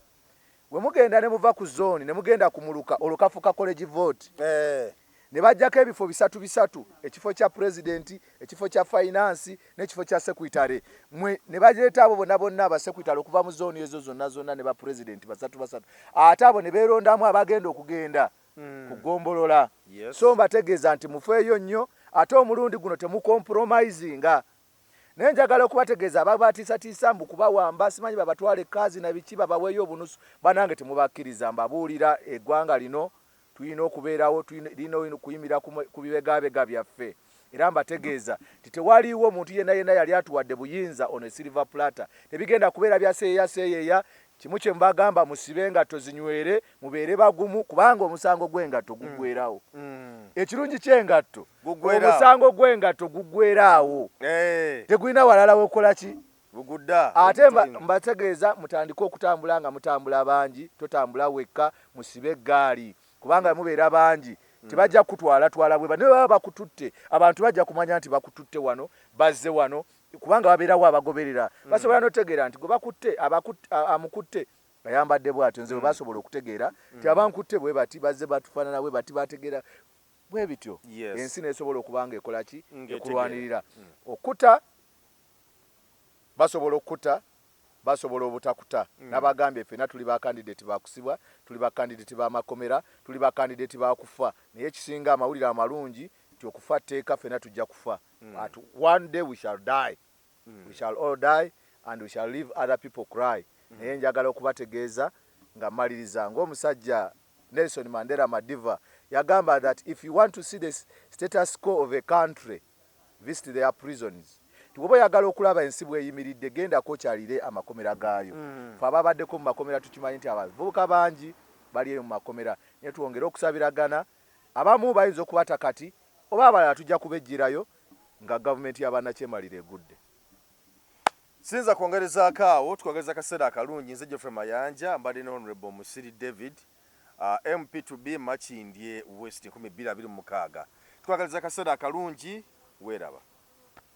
We mugenda ne muva ku zooni ne mugenda ku muluka, olwo kafuuka college vote, ne bajjako ebifo bisatu bisatu: ekifo kya pulezidenti, ekifo kya finance n'ekifo kya secretary. Mwe ne baleeta abo bonna bonna abasecretary okuva mu zooni ezo zonna zonna ne bapulezidenti basatu basatu, ate abo ne beerondamu abagenda okugenda ku ggombolola. So mbategeeza nti mufeeyo nnyo, ate omulundi guno temucompromisinga. Naye njagala okubategeeza, ababatiisatiisa mbu kubawamba, simanyi babatwale ekaazi na biki, babaweeyo obunusu, banange temubakkiriza. Mbabuulira, eggwanga lino tulina okubeerawo, lina okuyimira ku bibegabega byaffe. Era mbategeeza nti tewaliiwo muntu yenna yenna yali atuwadde buyinza on a silver platter. Tebigenda kubeera bya seeyeya seeyeya. Kimu kye mbagamba, musibe engatto zinywere, mubeere bagumu, kubanga omusango gw'engatto guggwerawo. Ekirungi ky'engatto, omusango gw'engatto guggweraawo, tegulina walala wokola ki. Bugudda. Ate mbategeeza mutandike okutambula nga mutambula bangi, totambula wekka, musibe eggaali, kubanga mubeera bangi tebajja kutwala twala bwe ne baba bakututte, abantu bajja kumanya nti bakututte wano, bazze wano, kubanga babeerawo abagoberera. Basobola n'otegeera nti gwe bakutte amukutte ayambadde bw'atyo. Nze bwe basobola okutegeera nti abankutte bwe bati, bazze batufaanana bwe bati, bategeera bwe bityo. Ensi nesobola okuba nga ekola ki? Ekulwanirira. Okuta basobola okukuta, basobola obutakuta. Nabagambye ffenna tuli bakandidate bakusibwa, tuli bakandidate b'amakomera, tuli bakandidate bakufa, naye ekisinga amawulire amalungi nti okufa tteeka, ffenna tujja kufa. At one day we shall die. We shall all die and we shall leave other people cry. Naye njagala okubategeeza nga mmaliriza ng'omusajja Nelson Mandela Madiba yagamba that if you want to see the status quo of a country, visit their prisons. Nti bw'oba oyagala okulaba ensi bw'eyimiridde, gendako okyalire amakomera gaayo. Fe ababaddeko mu makomera tukimanyi nti abavubuka bangi bali eyo mu makomera, naye twongere okusabiragana. Abamu bayinza okubata kati, oba abalala tujja kubejjirayo nga gavumenti y'abannakyemalira egudde. Siyinza kwongerezaako awo, tukwagaliza akaseera akalungi. Nze Geoffrey Mayanja, mbadde ne Honorable Musiri David, MP2B Makindye West 2026. Tukwagaliza akaseera akalungi, weeraba.